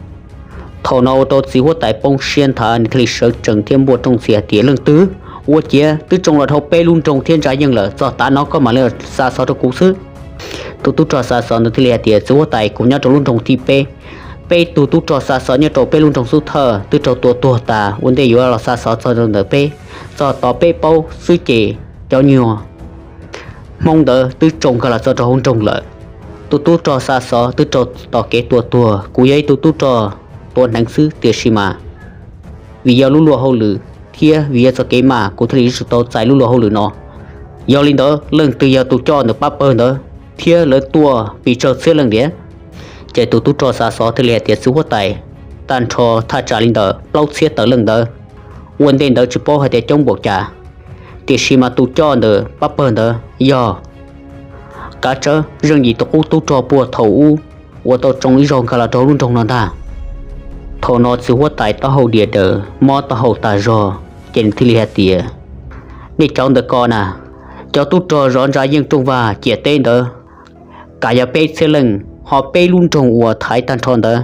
Thaum no ua rau txiv huab tais poob siab nthav, nws thiaj li sawv tsees thiab npuaj rooj ntxias tias, Leej twg, ua ciav twb tsoo los dhau peb lub nroog thiab ntsa yeej lawm, txog tav no koj mam li xa xov rau kuv xwb. Tus tub rog xa xov ntawd thiaj li hais tias, Txiv huab tais, kuv nyob rau lub nroog thib peb. Peb tug tub rog xa xov nyob rau peb lub nroog xub thawj twb raug tua tuag tas, ua ntej yuav los xa xov txog rau ntawm peb. Txog tom peb paub xwb ces cov nyuag Hmoob ntawd twb tsoo nkag los txog rau hauv nroog lawm. Tus tub rog xa xov twb raug tom kev tua tuag. Kuv yog ib tug tub rog tuav hneev xwb, tiam sis mas vim yog lub luag hauj lwm thiab vim yog txoj kev mas kuv thiaj li yuav tsum tau txais lub luag hauj lwm no. Yog li ntawd, leej twg yog tus coj ntawm pab pawg ntawd thiab lawv tuaj pes tsawg txhiab leej tiag? Ces tus tub rog xa xov thiaj li hais tias, Txiv huab tais, tag nrho thaj tsam li ntawm plaub txhiab tawm leej ntawd. Ua ntej ntawd tsis paub hais tias coob npaum cas, tiam sis mas tus coj ntawm pab pawg ntawd yog Kav Tsawb, zeej yim tus qub tub rog puag thaum ub uas tau tsoo ib zaug nkag los rau lub nroog no ntag. Thaum no txiv huab tais taub hau diam daws mob taub hau tas zog, ces nws thiaj li hais tias, Nej cov ntawm ko na, cov tub rog zov ntsa yeej rooj vag ciam teb ntawd, kav yog peb txhiab leej, ho peb lub nroog uas thaiv tag nrho ntawd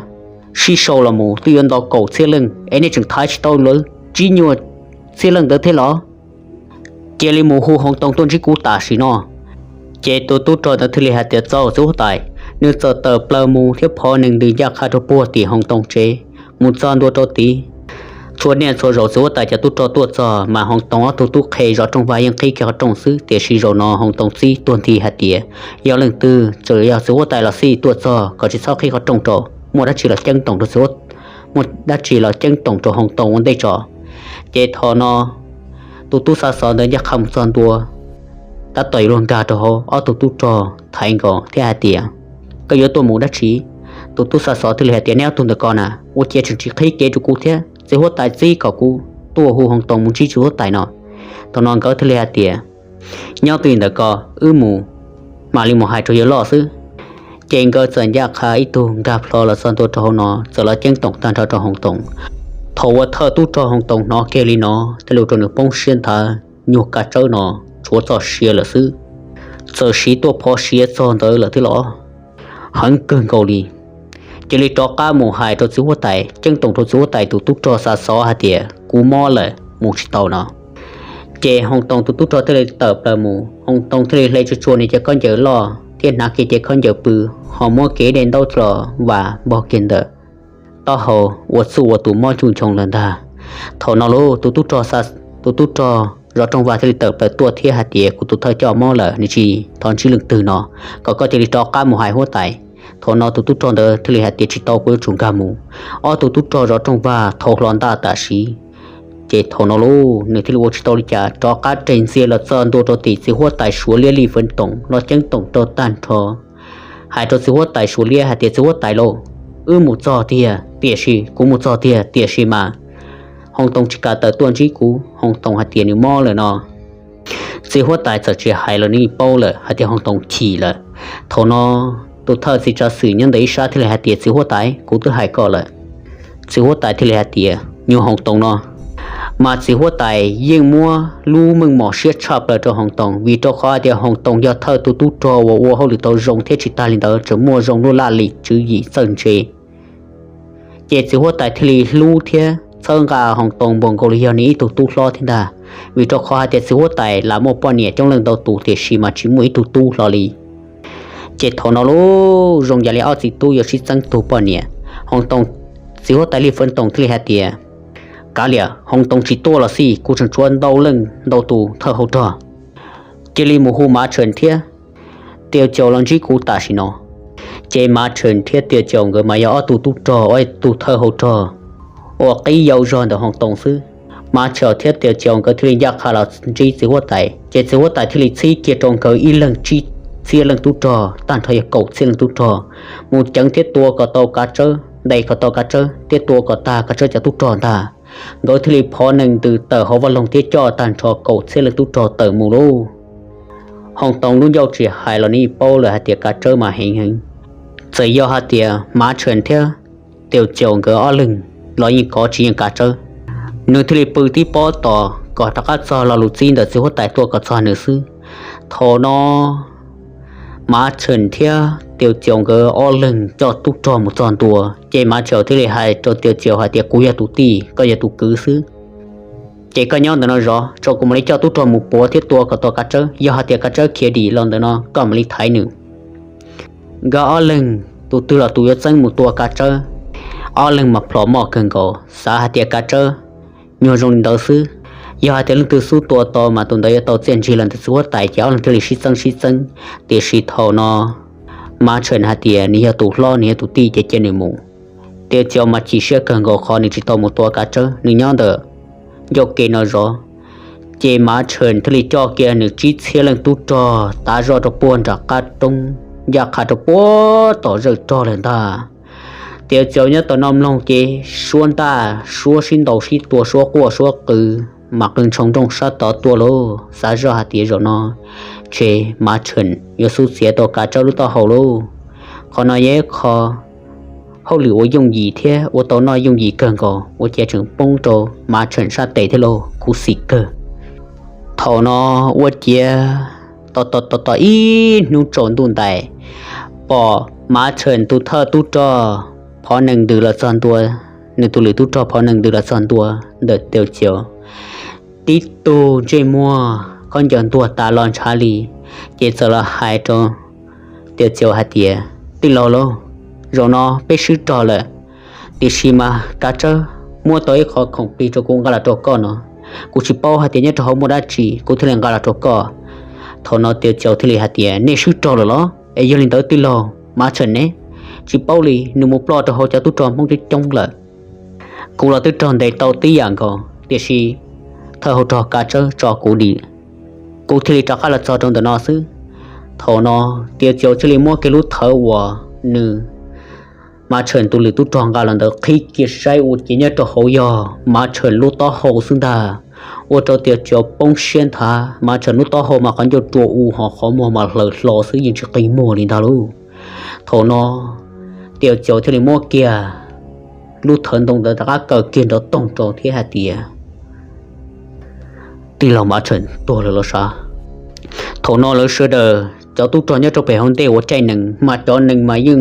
sib sau los mus twb yuav nto kaum txhiab leej, es nej tseem thaiv tsis tau lawv tsib nyuag txhiab leej ntawd thiab los? Cia li mus hu Hoo Toos tuaj ntsib kuv tam sim no. Ces tus tub rog ntawd thiaj li hais tias, Txaus txiv huab tais. Nws txawm tawm plaws mus thiab phov nees ntws ncaj qha rau puag tim Hoo Toos tsev, mus txog ntua rau tid. Txhua niaj txhua zaus txiv huab tais cov tub rog tuaj txog mas Hoo Toos ob tug tub qhe zov rooj vag yeej qhib kiag qhov rooj xwb, tiam sis zaum no Hoo Toos txib tuag nthi hais tias, Yog leej twg, txawm yog txiv huab tais los xij, tuaj txog kom tsis txhob qhib qhov rooj rau, muaj dab tsi los ceeb toom rau txiv huab, muaj dab tsi los ceeb toom rau Hoo Toos ua ntej tso. Ces thaum no tus tub xa xov ntawd ncaj qha mus txog ntua, tab tom yuav luag nkag rau hauv, ob tug tub rog thaiv nkaus thiab hais tias, Koj yuav tuaj mus dab tsi? Tus tub xa xov thiaj li hais tias, Neb ob tug ntawm ko na, ua ciav tseem tsis qhib kev rau kuv thiab. Txiv huab tais txib kom kuv tuaj hu Hoo Toos mus ntsib txiv huab tais no. Thaum no nkawd thiaj li hais tias, Nyob twj ywm ntawm ko, wb mus, mam li mus hais rau yawg loj xwb. Ces nkawd txawm ncaj qha ib tug nkag plho los txog ntua rau hauv no, txawm los ceeb toom tag nrho rau Hoo Toos. Thaum uas thawj tub rog Hoo Toos hnov kiag li no, thiaj li ua rau nws poob siab nthav, nyuag Kav Tsawb no tshuav txoj sia lawm xwb, txawm siv tuaj phov siav txog ntawd lawm thiab los heev kawg nkaus li. Cia li rov qab mus hais rau txiv huab tais, ceeb toom rau txiv huab tais tus tub rog xa xov hais tias, Kuv mob lawm, mus tsis tau no. Ces Hoo Toos tus tub rog thiaj li tawm plaws mus, Hoo Toos thiaj li hle tsuag tsuag nws cov khaub ncaws loj thiab hnav kiag cov khaub ncaws pw, ho muab kev dej ntaub los vas npog kiag ntawm taub hau, ua txuj ua tus mob cuj nchoo lawm ntag. Thaum no lauj, tus tub rog, tus tub rog zov rooj vag thiaj li tawm plaws tuaj thiab hais tias, Kuv tus thawj coj mob lawm, nws tsis thov ntsib leej twg no, kom koj cia li rov qab mus hais huab tais. Thaum no tus tub rog ntawd thiaj li hais tias, Tsis tau, kuv yuav tsum nkag mus. Ob tug tub rog zov rooj vag thau hlo ntaj tam sim. Ces thaum no lauj, nws thiaj li ua tsis tau li cas, rov qab res ntxiag los txog ntua rau tim txiv huab tais Suav Liab Lij Feev Toom los ceeb toom rau tag nrho, hais rau txiv huab tais Suav Liab hais tias, Txiv huab tais lauj, wb mus txog tiag, tiam sis kuv mus txog tiag, tiam sis mas Hoo Toos tsis kam tawm tuaj ntsib kuv, Hoo Toos hais tias nws mob lawm no. Txiv huab tais txawm tsis hais los nws paub lawm hais tias Hoo Toos chim lawm. Thaum no tus thawj txiv tsav xwm nyob ntawm ib sab thiaj li hais tias, Txiv huab tais, kuv twb hais koj lawm. Txiv huab tais thiaj li hais tias, Nyuag Hoo Toos no, mas txiv huab tais yeej muab lub meej mom siab tshaj plaws rau Hoo Toos, vim rau qhov hais tias Hoo Toos yog thawj tus tub rog uas ua hauj lwm tau zoo thiab tsis tag li ntawd tseem muaj zoo lub laj lim tswv yim txawj ntse. Ces txiv huab tais thiaj li hlub thiab txhawb nqa Hoo Toos npaum nkaus li yog nws ib tug tub hlob thiab ntag, vim rau qhov hais tias txiv huab tais lam muaj poj niam coob leej ntau tus tiam sis mas tsis muaj ib tug tub hlo li. Ces thaum no lauj, zoo yam li ob txiv tub yuav sib txeeb tug poj niam. Hoo Toos, txiv huab tais Lij Feev Toom thiaj li hais tias, Kav liam, Hoo Toos tsis tuaj los xij, kuv tseem tshuav ntau leej ntau tus thawj hauv rog, cia li mus hu Mav Tshee thiab Tiaus Caus los ntsib kuv tam sim no. Ces Mav Tshee thiab Tiaus Caus nkawd mas yog ob tug tub rog, ob tug thawj hauv rog uas qib yau zog ntawm Hoo Toos xwb. Mav Tshee thiab Tiaus Caus nkawd thiaj li ncaj qha los ntsib txiv huab tais, ces txiv huab tais thiaj li txhib kiag rau nkawd ib leeg tsib txhiab leej tub rog, tag nrho yog kaum txhiab leej tub rog, mus ceev thiab tua kom tau Kav Tsawb, ntes kom tau Kav Tsawb thiab tua kom tag Kav Tsawb cov tub rog ntag. Nkawd thiaj li phov nees ntws tawm hauv vaj loog thiab coj tag nrho kaum txhiab leej tub rog tawm mus lauj. Hoo Toos lub ncauj tsis hais los nws yeej paub lawm hais tias Kav Tsawb mas heev heev. Txawm yog hais tias Mav Tshee thiab Tiaus Caus nkawd ob leeg los yeej kov tsis yeej Kav Tsawb. Nws thiaj li pw tib pob tos kom rov qab txog lo lus txib ntawm txiv huab tais tuaj kom txog nws xwb. Thaum no Mav Tshawm thiab Tiav Txiaus nkawd ob leeg coj tub rog mus txog ntua, ces Mav Tshawm thiaj li hais rau Tiav Txiaus hais tias, kuv yog tus tij, koj yog tus kwv xwb, ces koj nyob ntawm no zov, tso kuv mam li coj tub rog mus puav thiab tua kom tau Kav Tsawb. Yog hais tias Kav Tsawb khiav dim los ntawm no, koj mam li thaiv nws. Nkawd ob leeg tus twg los tus yuav txeeb mus tua Kav Tsawb. Ob leeg mas plhom moj kawg nkaus, xav hais tias Kav Tsawb nyuag zoo li ntawd xwb, yog hais tias leej twg xub tua tau mas tus ntawd yuav tau txiaj ntsig los ntawm txiv huab tais, ces ob leeg thiaj li sib txeeb sib txeeb. Tiam sis thaum no Mav Tshawm hais tias nws yog tus hlob, nws yog tus tij, ces cia nws mus. Tiav Txiaus mas chim siab kawg nkaus qhov nws tsis tau mus tua Kav Tsawb, nws nyob ntawm ncauj ke no zov. Ces Mav Tshawm thiaj li coj kiag nws tsib txhiab leej tub rog tav zoj rau puag nram qab roob, ncaj qha rau puag tom zawm rog lawm ntag. Tiav Txiaus nyob tom no mloog ces suab ntaj, suab sib ntaus sib tua, suab quaj suab qw, mas qw ntshoo nrooj sab tod tuaj lauj. Xav zoj hais tias zaum no ces Mav Tshawm yuav xub txiav tau Kav Tsawb lub taub hau lauj. Qhov no yog ib qho hauj lwm uas yooj yim thiab ua tau noj yooj yim kawg nkaus, ua cas tseem poob rau Mav Tshawm sab tes thiab lauj, khuv xim kawg. Thaum no ua ciav tos tos tos ib hnub tsaus ntuj ntais, pom Mav Tshawm tus thawj tub rog phov nees ntws los txog ntua, nws tus lwm tub rog phov nees ntws los txog ntua ntawm Tiav Txiaus, tib tug ntsej muag khaub ncaws ntuag tas los ntshav li, ces txawm los hais rau Tiav Txiaus hais tias, tij laug lauj, zaum no peb swb rog lawm, tiam sis mas Kav Tsawb muab tau ib qho khoom plig rau kuv nqa los rau koj no, kuv tsis paub hais tias nyob rau hauv muaj dab tsi, kuv thiaj li nqa los rau koj. Thaum no Tiav Txiaus thiaj li hais tias, nej swb rog lawm los? Es yog li ntawd tij laug Mav Tshawm ne? Tsis paub li, nws mus ploj rau hauv cov tub rog Hmoob coob coob lawm. Kuv los twb raug ntes tau tib yam nkaus, tiam sis thawj hauv rog Kav Tsawb tso kuv dim, kuv thiaj li rov qab los txog rau ntawm no xwb. Thaum no Tiav Txiaus thiaj li muab kiag lub thawv uas nws Mav Tshawm tus lwm tub rog nqa los ntawd qhib kiag saib ua ciav nyob rau hauv yog Mav Tshawm lub taub hau xwb ntag. Ua rau Tiav Txiaus poob siab nthav, Mav Tshawm lub taub hau mas qhov ncauj rua u ho qhov muag mas hlaws hlo xwb, yeej tsis qi muag li ntag lauj. Thaum no Tiav Txiaus thiaj li muab kiag lub thawv ntoo ntawd rov qab kaw kiag nrov toog rau thiab hais tias, tij laug Mav Tshawm tuag lawm los sav. Thaum no lawv sawv daws cov tub rog nyob rau pem hauv ntej uas caij nees mas cov nees mas yeej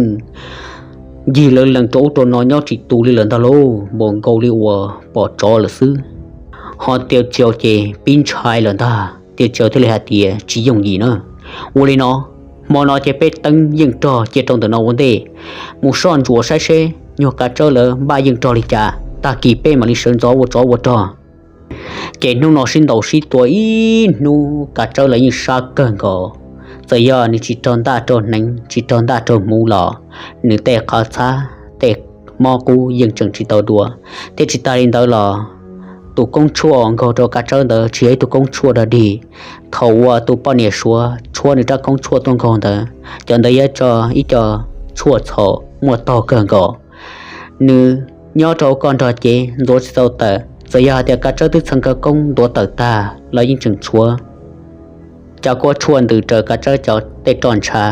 ncig lawv lees rau ub rau no nyob tsis tus li lawm ntag lauj, npaum nkaus li uas pom tsov lawm xwb. Ho Tiav Txiaus ces pib ntshai lawm ntag. Tiav Txiaus thiaj li hais tias, tsis yooj yim na, ua li no, hmo no ces peb teeb yeej rog cia rau ntawm no ua ntej, mus soj ntsuam saib seb nyuag Kav Tsawb lawv npaj yeej rog li cas, tag kis peb mam li sawv ntxov ua tsov ua rog. Ces hnub no sib ntaus sib tua ib hnub, Kav Tsawb lawv yeej sab kawg nkaus. Txawm yog nws tsis raug ntaj raug hneev, tsis raug ntaj raug hmuv los nws tej qhov txhab tej mob qub yeej tseem tsis tau dua. Thiab tsis tas li ntawd los tus koob tshuaj uas nkaug rau Kav Tsawb ntawd tsis yog ib tug koob tshuaj dog dig. Thaum uas tus poj niam Suav tshuab nws rab koob tshuaj tuaj nkaug ntawd, cov ntawd yog ib co tshuaj txhaum muaj taug kawg nkaus. Nws nyob rau hauv ko nrog cev ntxuav tsis tau tawm, txawm yog hais tias Kav Tsawb twb txheev khawv koob ntuav tawm tag los yeej tseem tshuav cov kuab tshuaj ntws raws Kav Tsawb cov tej roj ntshav.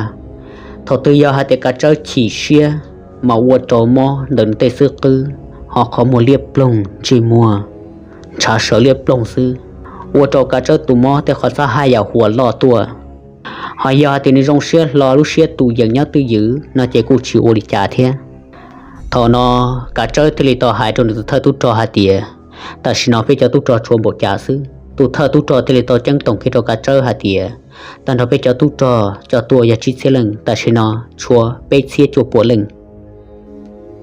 Thaum twg yog hais tias Kav Tsawb chim siab mas ua rau mob ntawm nws tej xub qwb, ho qhov muag liab ploog, ntsej muag ntshav sawv liab ploog xwb, ua rau Kav Tsawb tus mob tej qhov txhab haj yam huam loj tuaj. Ho yog hais tias nws zoo siab hlo lub siab tus yeem nyob twj ywm no ces kuj tsis ua li cas thiab. Thaum no Kav Tsawb thiaj li tau hais rau nws tus thawj tub rog hais tias, tam sim no peb cov tub rog tshuav npaum cas xwb. Tus thawj tub rog thiaj li tau ceeb toom kiag rau Kav Tsawb hais tias, tag nrho peb cov tub rog coj tuaj yog tsib txhiab leej, tam sim no tshuav peb txhiab cuaj puas leej,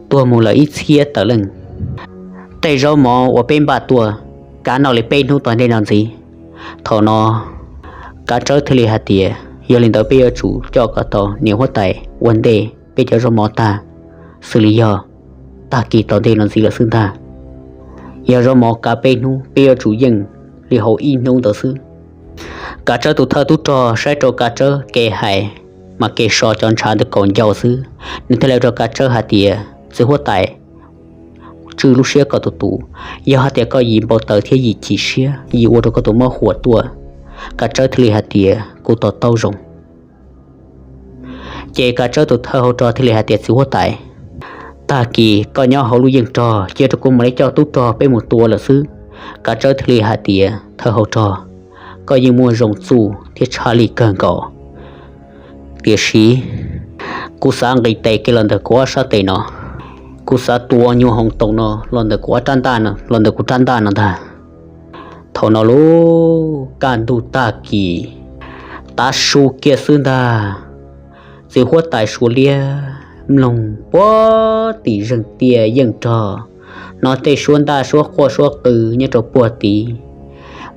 tuag mus lawm ib txhiab tawm leej. Tej zaub mov uas peb npaj tuaj, kav noj li peb hnub tom ntej no ntxiv. Thaum no Kav Tsawb thiaj li hais tias, yog li ntawd peb yuav tsum coj kom tau niam huab tais ua ntej peb cov zaub mov tag, xws li yog tag kis tom ntej no ntxiv lawm xwb ntag. Yog zaub mov kav peb hnub, peb yuav tsum yeej li hauv ib hnub ntawd xwb. Kav Tsawb tus thawj tub rog saib rau Kav Tsawb kev hais, mas kev so cov ntshav ntawd kaum ncau xwb. Nws thiaj li rau Kav Tsawb hais tias, txiv huab tais, tswj lub siab koj tus tus, yog hais tias koj yim npau taws thiab yim chim siab, yim ua rau koj tus mob huam tuaj. Kav Tsawb thiaj li hais tias, kuv to taub zoo. Ces Kav Tsawb tus thawj hauv rog thiaj li hais tias, txiv huab tais, tag kis koj nyob hauv lub yeej rog, cia rau kuv mam li coj tub rog peb mus tua lawm xwb. Kav Tsawb thiaj li hais tias, thawj hauv rog, koj yeej muaj zoo txuj thiab tshaj lij kawg nkaus. Tiam sis kuv xav nqis tes kiag los ntawm kuv ob sab tes no, kuv xav tua nyuag Hoos Toos no los ntawm kuv ob rab ntaj, los ntawm kuv rab ntaj no ntag. Thaum no lub kaj ntug tag kis, tav su kiag xwb ntag, txiv huab tais Suav liab mloog puag tim zeeg tiaj yeej rog, hnov tej suab ntaj suab quaj suab qw nyob rau puag tid.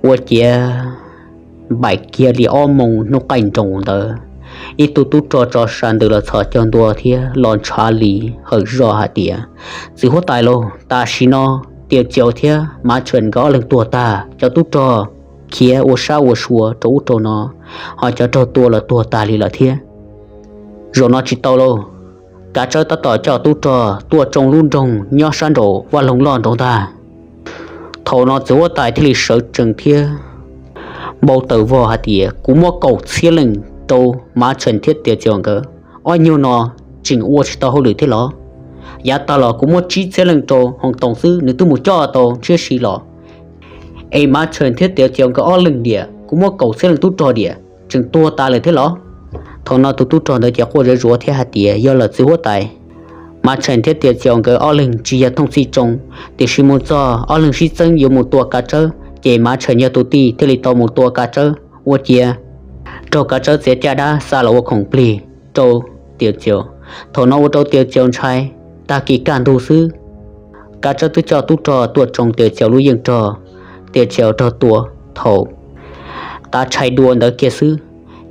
Ua ciav npaim kiag li ob moos hnub qaij nroos ntawd, ib tug tub rog tso sa ntws los txhos caug ntua thiab los ntshav li hawm zoj hais tias, Txiv huab tais lauj, tam sim no Tiav Caus thiab Mav Tshawm nkawd ob leeg tuag tag, cov tub rog khiav ua sab ua sua rau ub rau no, ho cov raug tua los tuag tag li lawm thiab. Zaum no tsis tau lauj, Kav Tsawb tab tom coj tub rog tuaj tsoo lub nroog nyob sab nraum vaj loog loj nraud ntag. Thaum no txiv huab tais thiaj li sawv tsees thiab npau taws vog hais tias, Kuv muab kaum txhiab leej rau Mav Tshawm thiab Tiav Caus nkawd, ob nyuag no tseem ua tsis tau hauj lwm thiab los? Yav tag los kuv muab tsib txhiab leej rau Hoos Toos xwb, nws twb mus coj tau Ntshiab Si los, es Mav Tshawm thiab Tiav Caus nkawd ob leeg diam, kuv muab kaum txhiab leej tub rog diam, tseem tuag tas lawm thiab los? Thaum no tus tub rog ntawd ces quaj zuav zuav thiab hais tias, Yog lawm txiv huab tais, Mav Tshawm thiab Tiav Caus nkawd ob leeg tsis yog thooj txhij tsoo, tiam sis mus txog ob leeg sib txeeb yuav mus tua Kav Tsawb, ces Mav Tshawm yog tus tij thiaj li tau mus tua Kav Tsawb, ua ciav raug Kav Tsawb txiav caj dab xa los ua khoom plig rau Tiav Caus. Thaum no ua rau Tiav Caus ntshai, tag kis kaj ntug xwb, Kav Tsawb twb coj tub rog tuaj tsoo Tiav Caus lub yeej rog, Tiav Caus raug tua thaum tav tshais dua ntawd kiag xwb,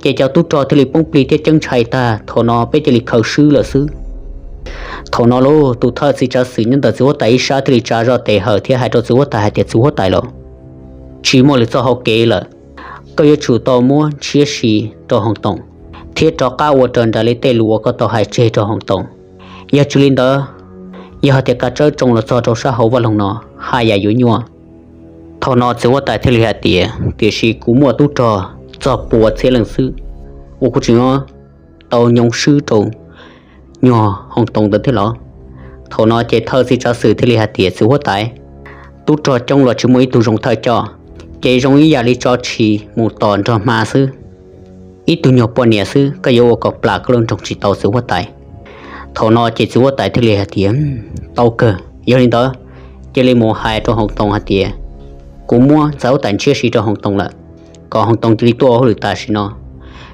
ces cov tub rog thiaj li poob plig thiab ceeb ntshai tag. Thaum no peb cia li khaws swb lawm xwb. Thaum no lauj, tus thawj txiv tsav xwm nyob ntawm txiv huab tais ib sab thiaj li tsa zoj tes hawm thiab hais rau txiv huab tais hais tias, Txiv huab tais lauj, tsis muaj lwm txoj hauv kev lawm. Koj yuav tsum tau muab Ntshiab Si rau Hoos Toos, thiab rov qab ua raws nraim li tej lus uas koj tau hais tseg rau Hoos Toos. Yog tsis li ntawd, yog hais tias Kav Tsawb tsoo los txog rau sab hauv vaj loog no, haj yam yuav nyuaj. Thaum no txiv huab tais thiaj li hais tias, Tiam sis kuv muaj tub rog txog pua txhiab leej xwb, ua kuv tseem tau nyob swb rau nyuag Hoos Toos ntawd thiab los? Thaum no ces thawj txiv tsav xwm thiaj li hais tias, Txiv huab tais, tub rog coob los tsis muaj ib tug zoo thawj coj, ces zoo ib yam li tso tshis mus tom nrog hma xwb. Ib tug nyuag poj niam xwb, koj yuav ua kom plam koj lub nroog tsis tau txiv huab tais. Thaum no ces txiv huab tais thiaj li hais tias, Tau kawg, yog li ntawd, cia li mus hais rau Hoos Toos hais tias, kuv muab ntxhais huab tais Ntshiab Si rau Hoos Toos lawm, kom Hoos Toos cia li tuaj ua hauj lwm tam sim no.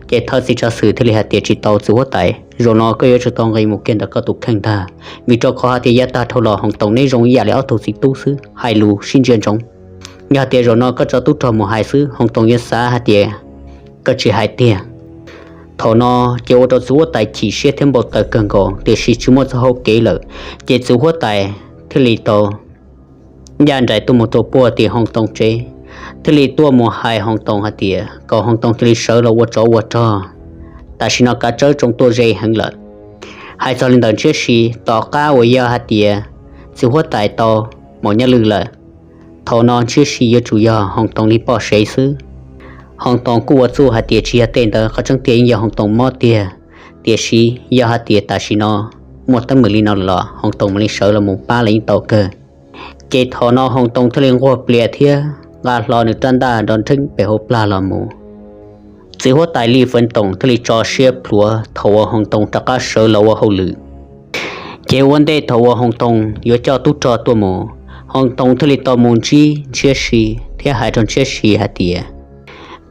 Ces thawj txiv tsav xwm thiaj li hais tias, Tsis tau txiv huab tais, zaum no koj yuav tsum tau nqis mus kiag ntawm koj tus kheej ntag, vim rau qhov hais tias yav tag dhau los Hoos Toos neb zoo ib yam li ob tug txiv tub xwb, hais lus sib ntsia ntsoov. Yog hais tias zaum no koj tso tub rog mus hais xwb, Hoos Toos yuav xav hais tias koj tsis hais tiag. Thaum no ces ua rau txiv huab tais chim siab thiab npau taws kawg nkaus, tiam sis tsis muaj txoj hauv kev lawm, ces txiv huab tais thiaj li tau ncaj nraim tuaj mus rau puag tim Hoos Toos tsev, thiaj li tuaj mus hais Hoos Toos hais tias kom Hoos Toos cia li sawv los ua tsov ua rog, tam sim no Kav Tsawb tsoo tuaj ze heev lawm. Hais txog li ntawm Ntshiab Si, tom qab uas yog hais tias txiv huab tais tau maum nyaj lwj lawm, thaum no Ntshiab Si yuav tsum yog Hoos Toos li poj sev xwb. Hoos Toos kuj ua txuj hais tias tsis yog tej ntawd, qhov tseeb tiag yeej yog Hoos Toos mob tiag, tiam sis yog hais tias tam sim no muaj teeb meem li no los Hoos Toos mam li sawv los mus pab los yeej tau kawg. Ces thaum no Hoos Toos thiaj li nquag plias thiab nqa hlo nws rab ntaj nrov nrheeb pem hauv plag los mus. Txiv huab tais Lis Fawv Toom thiaj li tso siab plhuav thaum uas Hoos Toos rov qab sawv los ua hauj lwm. Ces ua ntej thaum uas Hoos Toos yuav coj tub rog tuaj mus, Hoos Toos thiaj li tau mus ntsib Ntshiab Si thiab hais rau Ntshiab Si hais tias,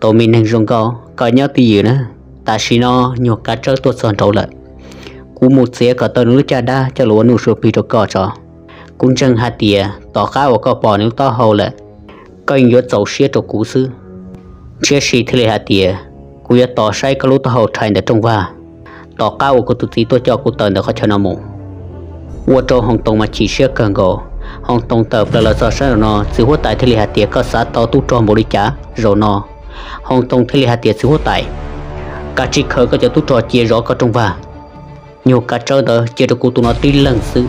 Tus me neeg zoo nkauj, koj nyob twj ywm na, tam sim no nyuag Kav Tsawb tuaj txog nraud lawm. Kuv mus txiav kom tau nws lub caj dab coj los ua nuj sua plig rau koj tso. Kuv ntseeg hais tias tom qab uas koj pom nws lub taub hau lawm, koj yeej yuav txaus siab rau kuv xwb. Ntshiab Si thiaj li hais tias, Kuv yuav tos saib koj lub taub hau rhais ntawm rooj vag, tom qab uas kuv tus txiv tuaj coj kuv tawm ntawm qhov chaw no mus. Ua rau Hoos Toos mas chim siab kawg nkaus. Hoos Toos tawm plaws los txog sab zaum no, txiv huab tais thiaj li hais tias, Koj xav tau tub rog npaum li cas zaum no? Hoos Toos thiaj li hais tias, Txiv huab tais, kav tsij khaws koj cov tub rog cia zov koj rooj vag. Nyuag Kav Tsawb ntawd cia rau kuv tus no tib leeg xwb.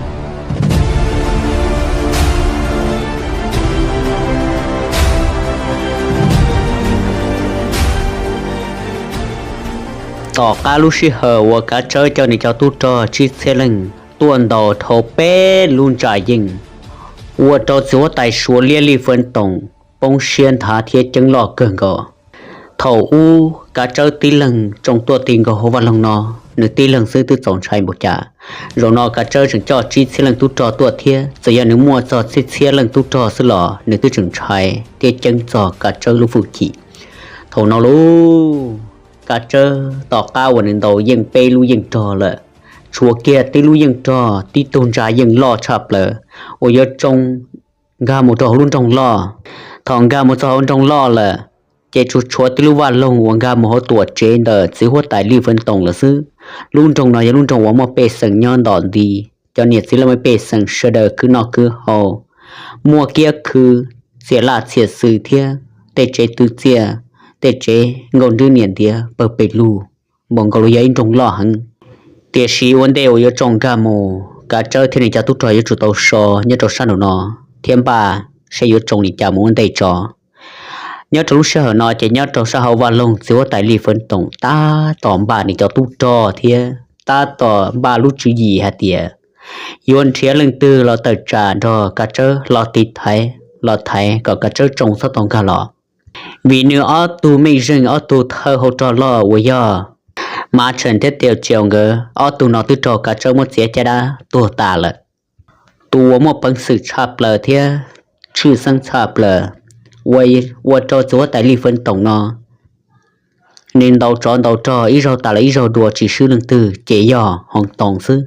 Tom qab lub sij hawm uas Kav Tsawb coj nws cov tub rog tsib txhiab leej tuaj ntaus dhau peb lub ntsa yeej, ua rau txiv huab tais Suav liab Lis Fawv Toom poob siab nthav thiab ceeb loj kawg nkaus. Thaum ub Kav Tsawb tib leeg tsoo tuaj ti nkaus hauv vaj loog no, nws tib leeg xwb twb txaus ntshai npaum cas. Zaum no Kav Tsawb tseem coj tsib txhiab leej tub rog tuaj thiab, txawm yog nws muaj txog txhiab txhiab leej tub rog xwb los nws twb tseem ntshai thiab ceeb txog Kav Tsawb lub hwj chim. Thaum no lauj, Kav Tsawb tom qab uas nws ntaus yeej peb lub yeej rog lawm, tshuav kiag tib lub yeej rog tib tug ntsa yeej loj tshaj plaws uas yuav tsoo nkag mus rau hauv lub nroog loj. Thaum nkag mus txog hauv nroog loj lawm, ces tsuas tshuav tib lub vaj loog uas nkag mus hauv tuam tsev ntawm txiv huab tais Lij Fwv Toom lawm xwb. Lub nroog no yog lub nroog uas muaj pej xeem nyob ntom nti, cov niam txiv laj mej pej xeem sawv daws khwv noj khwv haus, muaj kiab khw, txias laj txias xws thiab tej tsev twv txiaj, tej tsev nkauj nrwb niam ntiav pawg pes lug, npaum nkaus li yog ib nroog loj heev. Tiam sis ua ntej uas yuav tsoo nkag mus, Kav Tsawb thiab nws cov tub rog yuav tsum tau so nyob rau sab nraum no thiab npaj seb yuav tsoo li cas mus ua ntej tso. Nyob rau lub sij hawm no ces nyob rau sab hauv vaj loog txiv huab tais Lij Fwv Toom tab tom npaj nws cov tub rog thiab tab tom npaj lub tswv yim hais tias yuav nrhiav leej twg los tawm tsam nrog Kav Tsawb los tiv thaiv, los thaiv kom Kav Tsawb tsoo txhob tau nkag los. Vim nws ob tug mej zeej ob tug thawj hau rog loj uas yog Mav Tshee thiab Tiaus Tsiaus nkawd ob tug no twb raug Kav Tsawb muab txiav caj dab tuag tas lawm. Tus uas muaj peev xwm tshaj plaws thiab tshwj xeeb tshaj plaws ua rau txiv huab tais Lij Fwv Toom no nws ntaus tsov ntaus rog ib zaug tas los ib zaug dua tsis swb leej twg ces yog Hoos Toos xwb.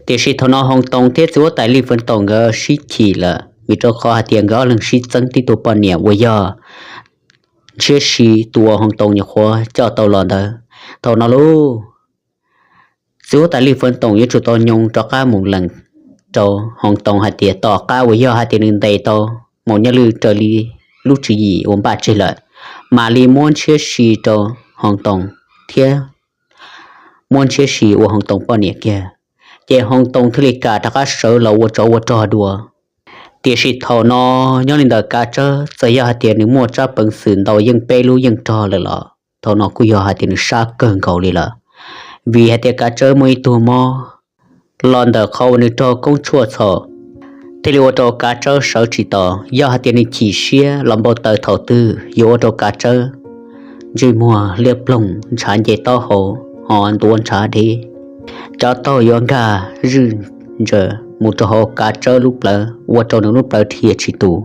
Tiam sis thaum no Hoos Toos thiab txiv huab tais Lij Fwv Toom nkawd sib chim lawm, vim rau qhov hais tias nkawd ob leeg sib txeeb tib tug poj niam uas yog Ntshiab Si, tus uas Hoos Toos nyuam qhuav coj tau los ntawd. Thaum no lauj, txiv huab tais Lij Fwv Toom yuav tsum tau nyoo rov qab mus lees rau Hoos Toos hais tias tom qab uas yog hais tias nws ntes tau Maum Nyaj Lwj raws li lub tswv yim uas npaj tseg lawm, mam li muab Ntshiab Si rau Hoos Toos thiab muab Ntshiab Si ua Hoos Toos poj niam kiag, ces Hoos Toos thiaj li kam rov qab sawv los ua tsov ua rog dua. Tiam sis thaum no nyob li ntawm Kav Tsawb txawm yog hais tias nws muaj tsab peev xwm ntaus yeej peb lub yeej rog lawm los thaum no kuj yog hais tias nws sab kawg nkaus li lawm, vim hais tias Kav Tsawb muaj ib tug mob los ntawm qhov uas nws raug koob tshuaj txhaum, thiaj li ua rau Kav Tsawb sawv tsis tau. Yog hais tias nws chim siab los npau taws thaum twg yuav ua rau Kav Tsawb ntsej muag liab ploog, ntshav nce taub hau, ho ntuav ntshav deb, cov taug yuav nkag zwj ntsaws mus rau hauv Kav Tsawb lub plawv ua rau nws lub plawv dhia tsis tus.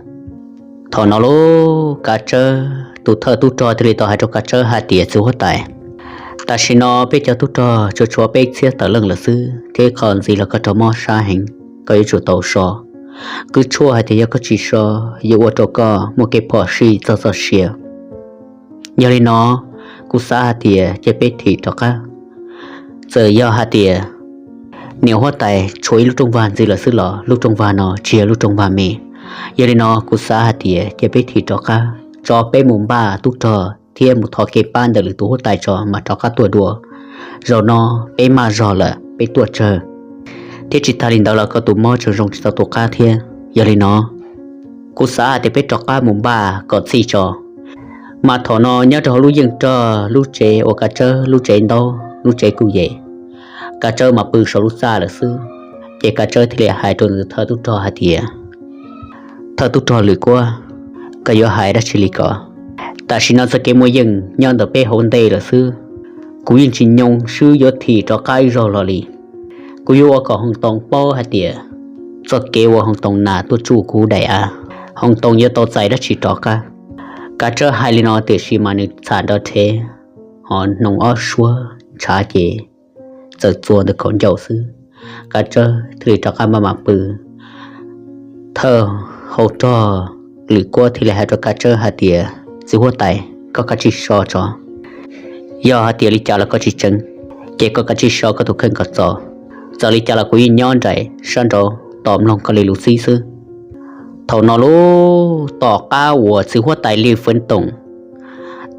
Thaum no lauj, Kav Tsawb tus thawj tub rog thiaj li tau hais rau Kav Tsawb hais tias, txiv huab tais, tam sim no peb cov tub rog tsuas tshuav peb txhiab tawm leej lawm xwb thiab qhov ntxiv los koj raug mob sab heev, koj yuav tsum tau so. Kuv tshuaj hais tias yog koj tsis so yuav ua rau koj muaj kev phom sij txog txoj sia. Yog li no, kuv xav hais tias cia peb thim rov qab. Txawm yog hais tias niam huab tais tshuav ib lub rooj vag ntxiv lawm xwb los lub rooj vag no tsis yog lub rooj vag me. Yog li no kuv xav hais tias cia peb thim rov qab tso, peb mus npaj tub rog thiab mus thov kev pab ntawm lwm tus huab tais tso mas rov qab tuaj dua. Zaum no peb maj zog lawm, peb tuaj tsawg, thiab tsis tas li ntawd los koj tus mob tseem zoo tsis tau tu qab thiab. Yog li no, kuv xav hais tias peb rov qab mus npaj kom txhij tso. Mas thaum no nyob rau hauv lub yeej rog, lub tsev uas Kav Tsawb lub tsev ntaub lub tsev kuj yem, Kav Tsawb mas pw saum lub txaj lawm xwb. Ces Kav Tsawb thiaj li hais rau nws thawj tub rog hais tias, thawj tub rog Lwm Kuab, koj yuav hais dab tsi li ko? Tam sim no txoj kev muaj yeej nyob ntawm peb hauv ntej lawm xwb, kuv yeej tsis nyoo swb yuav thim rov qab ib zaug los li. Kuv yuav ua kom Hoos Toos paub hais tias txoj kev uas Hoos Toos nas tuaj tsuj kuv daim av, Hoos Toos yuav tau txais dab tsi rov qab. Kav Tsawb hais li no tiam sis mas nws txham nrov rhev, ho hnoos ob suab ntshav ces txawm txua ntawm kaum ncauj xwb. Kav Tsawb thiaj li rov qab maj mam pw. Thawj hau rog Lwm Kuab thiaj li hais rau Kav Tsawb hais tias, txiv huab tais, koj kav tsij so tso. Yog hais tias li cas los koj tsis tseev, ces koj kav tsij so koj tus kheej kom txaus. Txawm li cas los kuv yeej nyob nraim sab nraud tos mloog koj li lus txib xwb. Thaum no lauj, tom qab uas txiv huab tais Lij Fwv Toom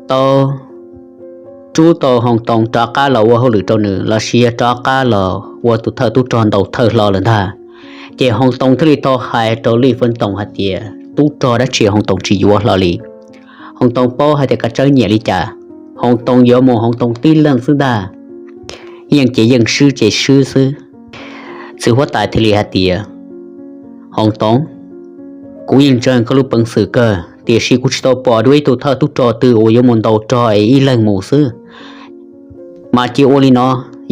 tau rub tau Hoos Toos rov qab los ua hauj lwm rau nws los sis yog rov qab los ua tus thawj tub rog ntaus thawj hlo lawm ntag, ces Hoos Toos thiaj li tau hais rau Lij Fwv Toom hais tias, tub rog dab tsi Hoos Toos tsis yuav hlo li. Hoos Toos paub hais tias Kav Tsawb nyiam li cas, Hoos Toos yuav mus Hoos Toos tib leeg xwb ntag. Yeej ces yeej, swb ces swb xwb. Txiv huab tais thiaj li hais tias, Hoos Toos, kuv yeej ntseeg koj lub peev xwm kawg, tiam sis kuv tsis tau pom dua ib tug thawj tub rog twg uas yuav mus ntaus rog es ib leeg mus xwb. Mas cia ua li no,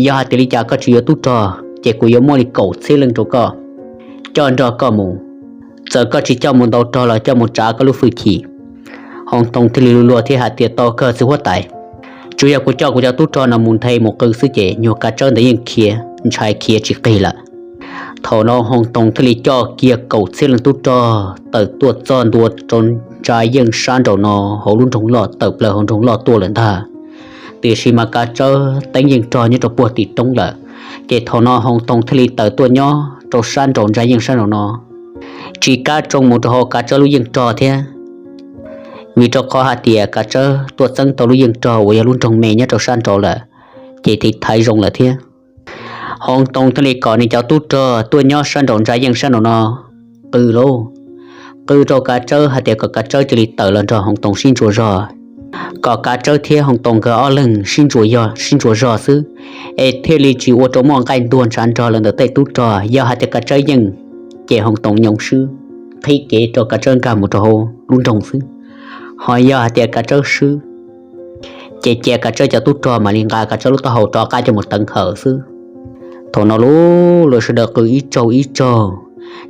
yog hais tias li cas koj tsis yuav tub rog ces kuv yuav muab li kaum txhiab leej rau koj, coj nrog koj mus. Txawm koj tsis coj mus ntaus rog los coj mus tsav koj lub hwj chim. Hoo Toos thiaj li luag thiab hais tias, tau kawg txiv huab tais, tsuas yog kuv coj kuv cov tub rog no mus nthe mus qw xwb ces nyuag kav tsawb ntawd yeej khiav ntshai khiav tsis qig lawm. Thaum no Hoo Toos thiaj li coj kiag kaum txhiab leej tub rog tawm tuaj txog ntua rau ntsa yeej sab nraum no, hauv lub nroog loj tawm plaws hauv nroog loj tuaj lawm ntag. Tiam sis mas kav tsawb teeb yeej rog nyob rau puag tim roob lawm. Ces thaum no Hoo Toos thiaj li tawm tuaj nyob rau sab nraum ntsa yeej sab nraum no, tsis kam tsoo mus rau hauv kav tsawb lub yeej rog thiab, vim rau qhov hais tias kav tsawb tuaj txeeb tau lub yeej rog uas yog lub nroog me nyob rau sab nraud lawm, ces tiv thaiv zoo lawm thiab. Hoo Toos thiaj li kom nws cov tub rog tuaj nyob sab nraum ntsa yeej sab nraum no qw lauj, qw rau kav tsawb hais tias kom kav tsawb cia li tawm los nrog Hoo Toos sib ntsuas zog, kom kav tsawb thiab Hoo Toos nkawd ob leeg sib ntsuas zog xwb, es thiaj li tsis ua rau muaj nqaij ntuag ntshav nrog lawv ntawm tej tub rog. Yog hais tias kav tsawb yeej, ces Hoo Toos nyoo swb, qhib kev rau kav tsawb nkag mus rau hauv lub nroog xwb. Ho yog hais tias kav tsawb swb, ces cia kav tsawb cov tub rog mam li nqa kav tsawb lub taub hau rov qab coj mus teev hawm xwb. Thaum no lub lawv sawv daws qw ib tsaug ib tsaug,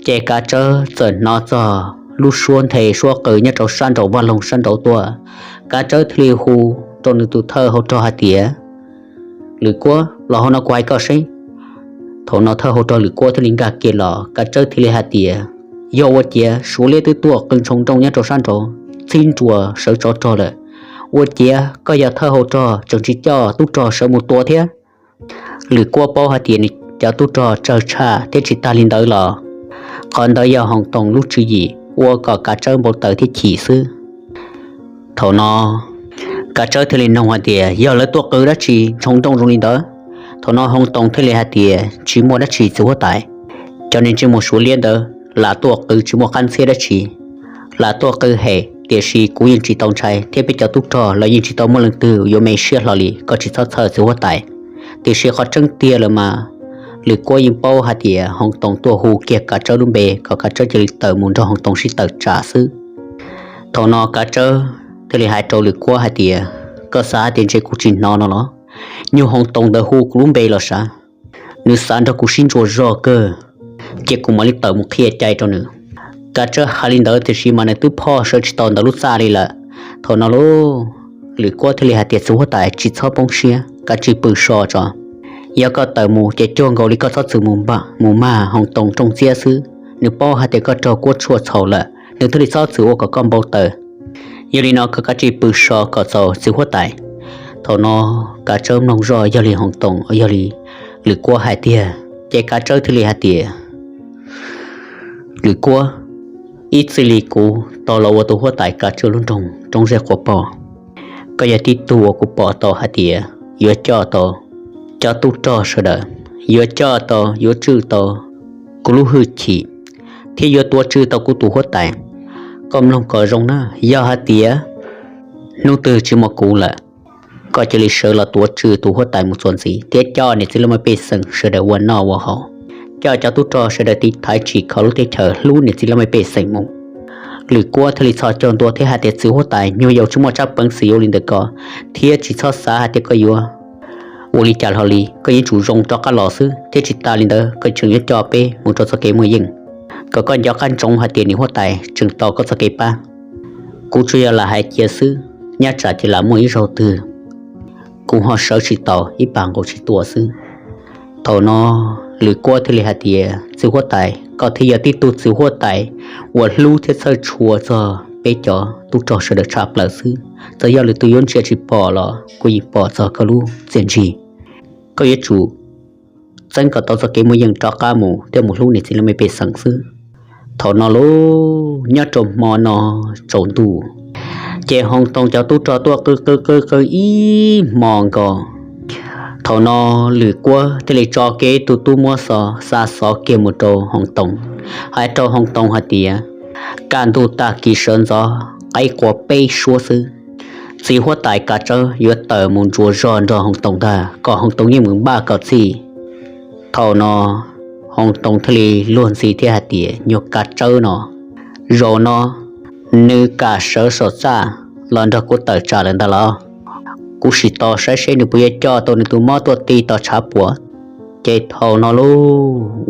ces kav tsawb txawm hnov txog lub suab nthe suab qw nyob rau sab nraum vaj loog sab nraud tuaj. Kav tsawb thiaj li hu rau nws tus thawj hau rog hais tias, Lwm Kuab, los hauv no kuv hais koj seb. Thaum no thawj hau rog Lwm Kuab thiaj li nkag kiag los, kav tsawb thiaj li hais tias, Yog ua ciav Suav liab twb tuaj qw ntshoo nrooj nyob rau sab nraud txhib ntsuas sawv tsov rog lawm, ua ciav koj yog thawj hau rog tseem tsis coj tub rog sawv mus tua thiab? Lwm Kuab paub hais tias nws cov tub rog tsawg tshaj thiab tsis tag li ntawd los qhov ntawd yog Hoo Toos lub tswv yim ua kom kav tsawb npau taws thiab chim xwb. Thaum no kav tsawb thiaj li nug hais tias, Yog lawv tuaj qw dab tsi ntshoo nrooj zoo li ntawd? Thaum no Hoo Toos thiaj li hais tias, Tsis muaj dab tsi txiv huab tais, cov niag ntsej muag Suav liab ntawd lam tuaj qw tsis muaj qab ntxhiab dab tsi, lam tuaj qw hem, tiam sis kuv yeej tsis tau ntshai thiab peb cov tub rog los yeej tsis tau muaj leej twg yuav me siab hlo li, koj tsis txhob txhawj txiv huab tais. Tiam sis qhov tseeb tiag lawm mas Lwm Kuab yeej paub hais tias Hoo Toos tuaj hu kiag kav tsawb lub npe kom kav tsawb cia li tawm mus nrog Hoo Toos sib tawm tsam xwb. Thaum no kav tsawb thiaj li hais rau Lwm Kuab hais tias, Koj xav hais tias ntshe kuv tsis hnov no los? Nyuag Hoo Toos ntawd hu kuv lub npe los sav, nws xav nrog kuv sib ntsuas zog kawg, ces kuv mam li tawm mus qhia cai rau nws. Kav tsawb hais li ntawd tiam sis mas nws twb phoj sawv tsis tau ntawm lub txaj li lawm. Thaum no lub Lwm Kuab thiaj li hais tias, Txiv huab tais, tsis txhob poob siab, kav tsij pw so tso. Yog koj tawm mus ces cuag nkaus li koj txhob txwm mus mag Hoo Toos rooj txiab xwb. Nws paub hais tias koj raug Kuab tshuaj txhaum lawm, nws thiaj li txhob txwm ua kom koj npau taws. Yog li no koj kav tsij pw so kom txaus txiv huab tais. Thaum no kav tsawb mloog zoj yog li Hoo Toos, yog li Lwm Kuab hais tiag, ces kav tsawb thiaj li hais tias, Lwm Kuab, ib txij li kuv tau los ua tus huab tais kav tsawb lub nroog roob zeb quav pog, koj yog tib tug uas kuv pom tau hais tias yuav coj tau cov tub rog sawv daws, yuav coj tau, yuav tswj tau kuv lub hwj chim, thiab yuav tuav tswj tau kuv tus huab tais. Koj mloog kom zoo na, yog hais tias hnub twg tsis muaj kuv lawm, koj cia li sawv los tuav tswj tus huab tais mus txuas ntxiv thiab coj niam txiv laj mej pej xeem sawv daws ua noj ua haus, coj cov tub rog sawv daws tiv thaiv tsim kho lub teb chaws hlub niam txiv laj mej pej xeem mus. Lwm Kuab thiaj li txhos caug ntua thiab hais tias, Txiv huab tais, nyuag yaus tsis muaj tsab peev xwm yuav li ntawd ko, thiab tsis txhob xav hais tias koj yuav ua li cas hlo li, koj yeej tsum zoo rov qab los xwb, thiab tsis tas li ntawd koj tseem yuav coj peb mus rau txoj kev muaj yeej, kom koj nco qab ntsoov hais tias niam huab tais tseem tos koj txoj kev pab. Kuv tsuas yog lam hais cia xwb, nyob tsam cia lam muaj ib zaug twg kuv ho sawv tsis taus ib pas nqus tsis tua xwb. Thaum no Lwm Kuab thiaj li hais tias, Txiv huab tais, koj thiaj yog tib tug txiv huab tais uas hlub thiab txhawj tshua txog peb cov tub rog sawv daws tshaj plaws xwb. Txawm yog lwm tus yuav ntsia tsis pom los kuv yeej pom txog koj lub txiaj ntsig. Koj yuav tsum txeeb kom tau txoj kev muaj yeej rov qab mus thiab mus hlub niam txiv laj mej pej xeem xwb. Thaum no lub nyob rau hmo no tsaus ntuj, ces Hoo Toos cov tub rog tuaj qw qw qw qw ib hmo nkaus. Thaum no Lwm Kuab thiaj li tso kiag ib tug tub muab xov xa xov kiag mus rau Hoo Toos, hais rau Hoo Toos hais tias, kaj ntug tag kis sawv ntxov qaib qua peb suab xwb, txiv huab tais Kav Tsawb yuav tawm mus ntsuas zog nrog Hoo Toos ntag, kom Hoo Toos yeej mus npaj kom txhij. Thaum no Hoo Toos thiaj li luag ntxhi thiab hais tias, nyuag Kav Tsawb no, zaum no Nws kam sawv saum txaj los nrog kuv tawm tsam lawm ntag los? Kuv sim tos saib seb nws puas yuav coj tau nws tus mob tuaj ti tos tshav puam. Ces thaum no lauj,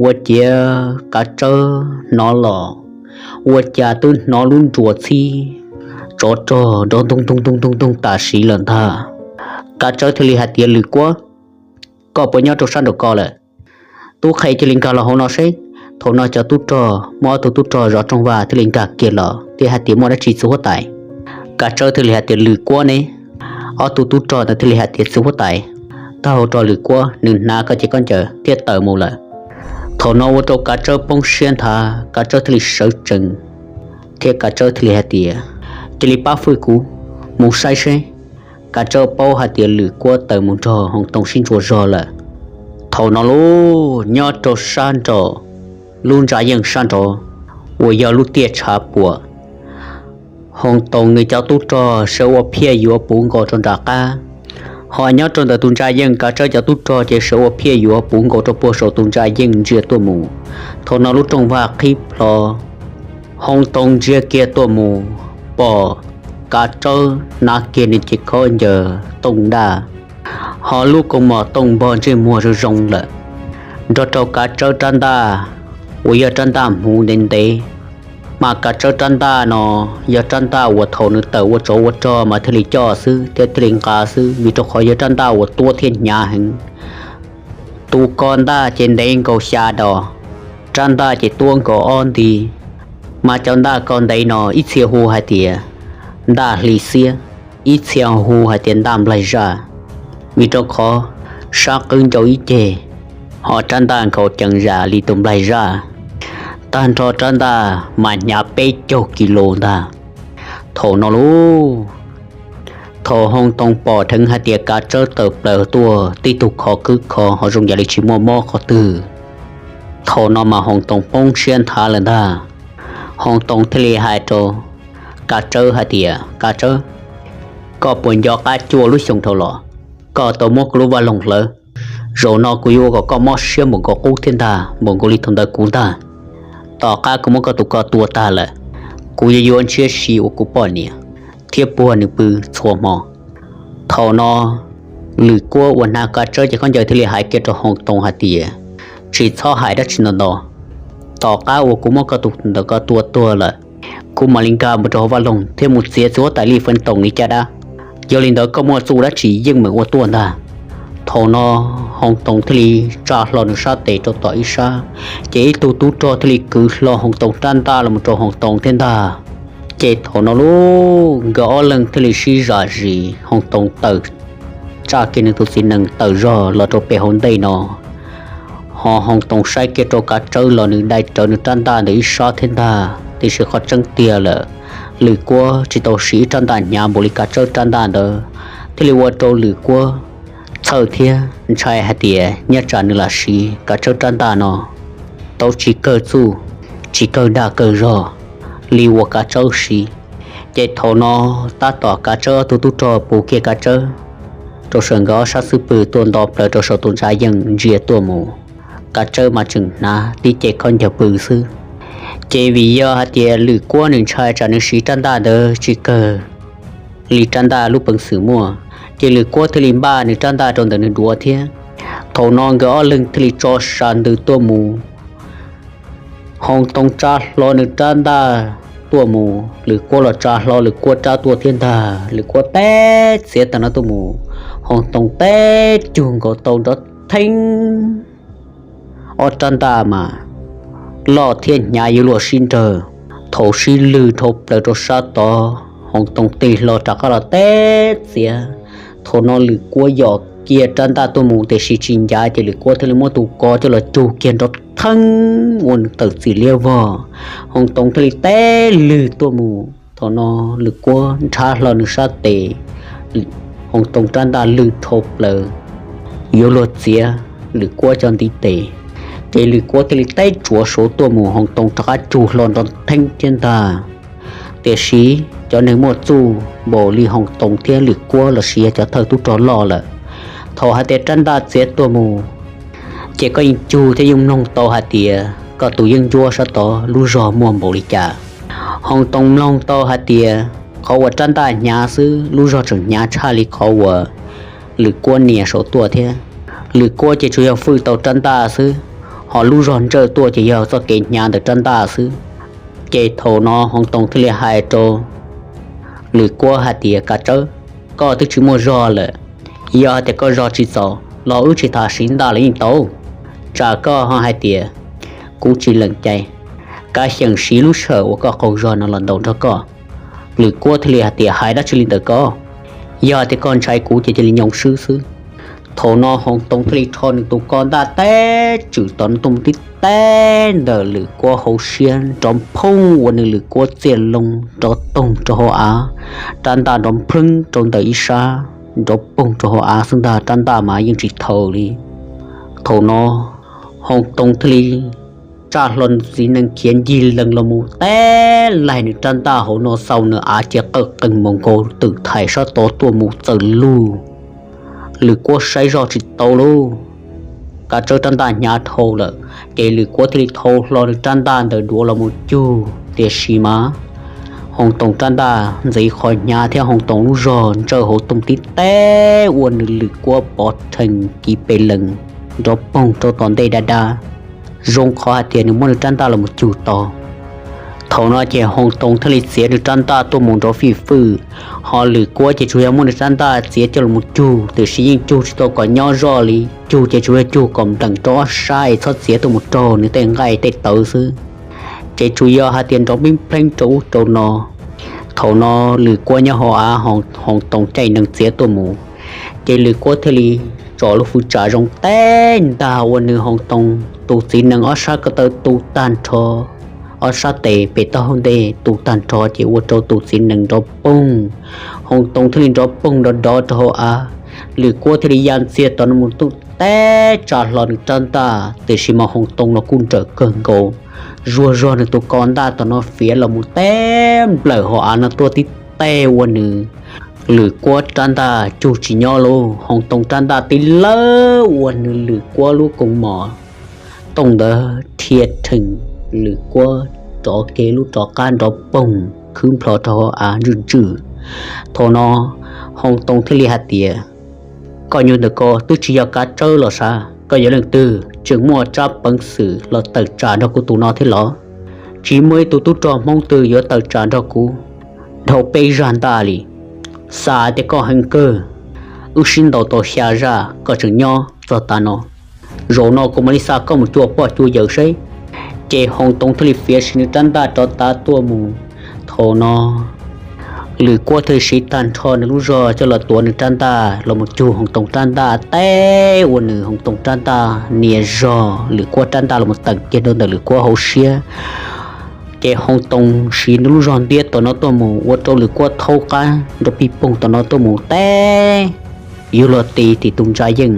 ua ciav Kav Tsawb hnov los, ua cas twb hnov lub nruas txhib tsov rog nrov ntoog ntoog ntoog ntoog tam sim lawm ntag. Kav Tsawb thiaj li hais tias, Lwm Kuab, koj puas nyob rau sab nraum ko lawm? Tub qhe cia li nkag los hauv no seb. Thaum no cov tub rog, muaj ob tug tub rog zov rooj vag thiaj li nkag kiag los thiab hais tias, Muaj dab tsi txiv huab tais? Kav Tsawb thiaj li hais tias, Lwm Kuab ne. Ob tug tub rog ntawd thiaj li hais tias, Txiv huab tais, taub hau rog Lwm Kuab nws hnav koj cev khaub ncaws thiab tawm mus lawm. Thaum no ua rau Kav Tsawb poob siab nthav, Kav Tsawb thiaj li sawv tsees thiab Kav Tsawb thiaj li hais tias, Cia li pab fwj kuv mus saib seb. Kav Tsawb paub hais tias Lwm Kuab tawm mus nrog Hoos Toos sib ntsuas zog lawm. Thaum no lauj, nyob rau sab nraum lub ntsa yeej sab nraud uas yog lub tiaj tshav puam, Hoos Toos nws cov tub rog sawv ua phiaj yuav puv nkaus rau nram qab, ho nyob rau ntawm tus ntsa yeej Kav Tsawb cov tub rog ces sawv ua phiaj yuav puv nkaus rau puag saum tus ntsa yeej ntsia tuaj mus. Thaum no lub rooj vag qhib plho, Hoos Toos ntsia kiag tuaj mus, pom Kav Tsawb hnav kiag nws cev khaub ncaws tooj daj, ho lub kaus mom tooj npog ntsej muag zoo zoo lawm, nrog rau Kav Tsawb rab ntaj uas yog rab ntaj hmuv ntev ntev. Mas Kav Tsawb rab ntaj no yog rab ntaj uas thaum nws tawm ua tsov ua rog mas thiaj li coj xwb thiab thiaj li nqa xwb, vim rau qhov yog rab ntaj uas tuab thiab hnyav heev. Tus ko ntaj ces ntev nkaus xya dos, rab ntaj ces tuab nkaus ob nti. Mas cov ntaj ko ntev no ib txhia hu hais tias ntaj hli xiab, ib txhia hu hais tias ntaj nplaig zaj, vim rau qhov sab qwb ncau ib ceg, ho rab ntaj nkhaus ceev zam li tus nplaig zaj. Tag nrho rab ntaj mas hnyav peb caug kis lus ntag. Thaum no lauj, thaum Hoos Toos pom dheev hais tias Kav Tsawb tawm plaws tuaj tib tug khov kwb khov ho zoo yam li tsis muaj mob qhov twg, thaum no mas Hoos Toos poob siab nthav lawm ntag. Hoos Toos thiaj li hais rau Kav Tsawb hais tias, Kav Tsawb, koj puas nco qab cuaj lub xyoo dhau los koj tau muab kuv lub vaj loog hlawv? Zaum no kuv yuav ua kom koj mob siab npaum nkaus qub thiab ntag, npaum nkaus li thaum ntawd kuv ntag. Tom qab kuv muab koj tus ko tua tag lawm, kuv yuav yuav ntshiab si ua kuv poj niam thiab puag nws pw txhua hmo. Thaum no Lwm Kuab uas hnav Kav Tsawb cev khaub ncaws thiaj li hais kiag rau Hoos Toos hais tias, Tsis txhob hais dab tsi ntau ntau. Tom qab uas kuv muab koj tus ntawm ko tua tuag lawm, kuv mam li nkag mus rau hauv vaj loog thiab mus txiav txiv huab tais Li Feev Toom li caj dab. Yog li ntawd koj muaj txuj dab tsi yeej meem ua tuaj ntag. Thaum no Hoos Toos thiaj li tsa hlo nws sab tes rau tom ib sab, ces ib tug tub rog thiaj li kwv hlo Hoos Toos rab ntaj los mus rau Hoos Toos thiab ntag. Ces thaum no lauj, nkawd ob leeg thiaj li sib zam zis, Hoos Toos tawm, tsa kiag nws tus txiv nees tawm zog los rau pem hauv ntej no. Ho Hoos Toos saib kiag rau Kav Tsawb los nws dai rawv nws rab ntaj ntawm ib sab thiab ntag, tiam sis qhov tseeb tiag lawm, Lwm Kuab tsis tau siv ib rab ntaj hnyav npaum li Kav Tsawb rab ntaj ntawd, thiaj li ua rau Lwm Kuab txhawj thiab ntshai hais tias nyob tsam nws lam siv Kav Tsawb rab ntaj no tau tsis kawg txuj, tsis kawg dag kawg zog li uas Kav Tsawb siv. Ces thaum no tab tom Kav Tsawb ob tug tub rog puv kiag Kav Tsawb rau saum nkawd ob sab xub pwg tuaj nto plaws rau saum tus ntsa yeej ntsia tuaj mus, Kav Tsawb mas tseem hnav tib ce khaub ncaws pw xwb. Ces vim yog hais tias Lwm Kuab nws ntshai tsam nws siv rab ntaj ntawd tsis kawg li rab ntaj lub peev xwm muaj, ces Lwm Kuab thiaj li npaj nws rab ntaj rau ntawm nws duav thiab. Thaum no nkawd ob leeg thiaj li tso sas ntws tuaj mus. Hoos Toos tsa hlo nws rab ntaj tuaj mus, Lwm Kuab los tsa hlo Lwm Kuab rab tuaj thiab ntag. Lwm Kuab teb txiav tag no tuaj mus, Hoos Toos teb cug nkaus tau nrov theeb. Ob rab ntaj mas loj thiab hnyav yuav luag sib nrawg. Thaum sib lwg dhau plaws rau sab tod, Hoos Toos tig hlo rov qab los teb txiav. Thaum no Lwm Kuab yos kiag rab ntaj tuaj mus tiam sis tsis ncav, ces Lwm Kuab thiaj li muab tus ko coj los cug kiag nrov theeb ua nws tawm txim liab vog. Hoos Toos thiaj li teb lwg tuaj mus. Thaum no Lwm Kuab nrhab hlo nws sab tes, Hoos Toos rab ntaj lwg dhau plaws yuav luag txiav Lwm Kuab cov ntiv tes, ces Lwm Kuab thiaj li teb tsuav suav tuaj mus, Hoos Toos rov qab cug hlo nrov theeb thiab ntag. Tiam sis cov neeg muaj txuj npaum li Hoos Toos thiab Lwm Kuab lossis yog cov thawj tub rog loj lawm, thaum hais tias rab ntaj txiav tuaj mus, ces koj yeej cug thiab yeej mloog tau hais tias koj tus yeeb ncuab sab tod lub zog muaj npaum li cas. Hoo Too mloog tau hais tias qhov uas rab ntaj hnyav xwb, lub zog tseem hnyav tshaj li qhov uas Lwm Kuab nias saum tuaj thiab. Lwm Kuab ces tsuas yog fwj tau rab ntaj xwb, ho lub zog ntsawj tuaj ces yog txoj kev hnyav ntawm rab ntaj xwb. Ces thaum no Hoo Too thiaj li hais rau Lwm Kuab hais tias, Kav Tsawb, koj twb tsis muaj zog lawm, yog hais tias koj zog tsis txaus los wb tsis tas siv ntaj los yeej tau. Tsam koj ho hais tias kuv tsis lees cai, kav xyeem siv lub sij hawm uas koj qaug zog no los ntaus nrog koj. Lwm Kuab thiaj li hais tias, Hais dab tsi li ntawm koj? Yog tias koj ntshai kuv ces cia li nyoo swb xwb. Thaum no Hoo Too thiaj li rho nws tus ko ntaj teb tswm tom no tuaj mus tib teb ntawm Lwm Kuab hauv siab, nrov phooj ua nws Lwm Kuab txiaj loo nrov toog rau hauv av, rab ntaj nrov nplheeb rau ntawm ib sab, nrov poog rau hauv av xwb ntag, rab ntaj mas yeej tsis thaum li. Thaum no Hoo Too thiaj li tsa hlo txiv nees khiav ncig lees los mus teb laig nws rab ntaj hauv no xaus nws av cia qawj qees mus nkaus twm thaiv sab tod tuaj mus txawm lug. Lwm Kuab saib zog tsis tau lauj, Kav Tsawb rab ntaj hnyav dhau lawm, ces Lwm Kuab thiaj li thau hlo nws rab ntaj ntawm duav los mus cug, tiam sis mas Hoo Too rab ntaj ntxiv qhov hnyav thiab Hoo Too lub zog ntsawj hauv tuaj tib teb ua nws Lwm Kuab pov rhees kiv pes lees nrov poog rau tom ntej dab dab, zoo qhov hais tias nws muab nws rab ntaj los mus cug tau. Thaum no ces Hoo Too thiaj li txiav nws rab ntaj tuaj mus nrov fij fwj, ho Lwm Kuab ces tsuas yog muab nws rab ntaj txiav coj los mus cug, tiam sis yeej cug tsis tau kom nyob zoj li, cug ces tsuas yog cug kom nplees rau ob sab es txhob txiav tuaj mus raug nws tej nqaij tej tawv xwb. Ces tsuas yog hais tias nrov npib npleeb rau ub rau no. Thaum no Lwm Kuab nyob hauv av, Hoo Too caij nees txiav tuaj mus, ces Lwm Kuab thiaj li tso lub fwj tsam zoo teb ntag ua nws Hoo Too tus txiv nees ob sab ko taw tu tag nrho, ob sab tes pem taub hau ntej tu tag nrho ces ua rau tus txiv nees nrov poog. Hoo Too thiaj li nrov poog nrov dov rau hauv av. Lwm Kuab thiaj li ya ntxiag tom no mus tuaj teb tsa hlo nws rab ntaj, tiam sis mas Hoo Too los kuj nrawm kawg nkaus, zuag zog nws tus ko ntaj tom no fiav los mus teb nplawm hauv av no tuaj tib teg ua nws Lwm Kuab rab ntaj cug tsis nyob lauj. Hoo Too rab ntaj tib lawb ua nws Lwm Kuab lub koos mom tooj ntawd rhia rhees, Lwm Kuab rov kiag lub rov qab nrov poog khwb nplho rau hauv av ntswj ntswj. Thaum no Hoo Too thiaj li hais tias, Koj nyuag ntawm ko twb tsis yog Kav Tsawb los sav, koj yog leej twg tseem muaj tsab peev xwm los tawm tsam nrog kuv tus no thiab los? Tsis muaj ib tug tub rog Hmoob twg yuav tawm tsam nrog kuv dhau peb zaj ntaj li. Xav tias koj heev kawg, wb sib ntaus tau xya zaj koj tseem nyob txog tav no. Zaum no kuv mam li xa koj mus cuag poj cuag yawm seb. Ces Hoo Too thiaj li fiav siv nws rab ntaj rov tav tuaj mus. Thaum no Lwm Kuab thiaj li siv tag nrho nws lub zog coj los tuav nws rab ntaj los mus cug Hoo Too rab ntaj teb ua nws Hoo Too rab ntaj nias zog Lwm Kuab rab ntaj los mus teem kiag rau ntawm Lwm Kuab hauv siab. Ces Hoo Too siv nws lub zog ntiab tom no tuaj mus ua rau Lwm Kuab thaub qab nrov pij poog tom no tuaj mus teb yuav luag ti tim tus ntsa yeej.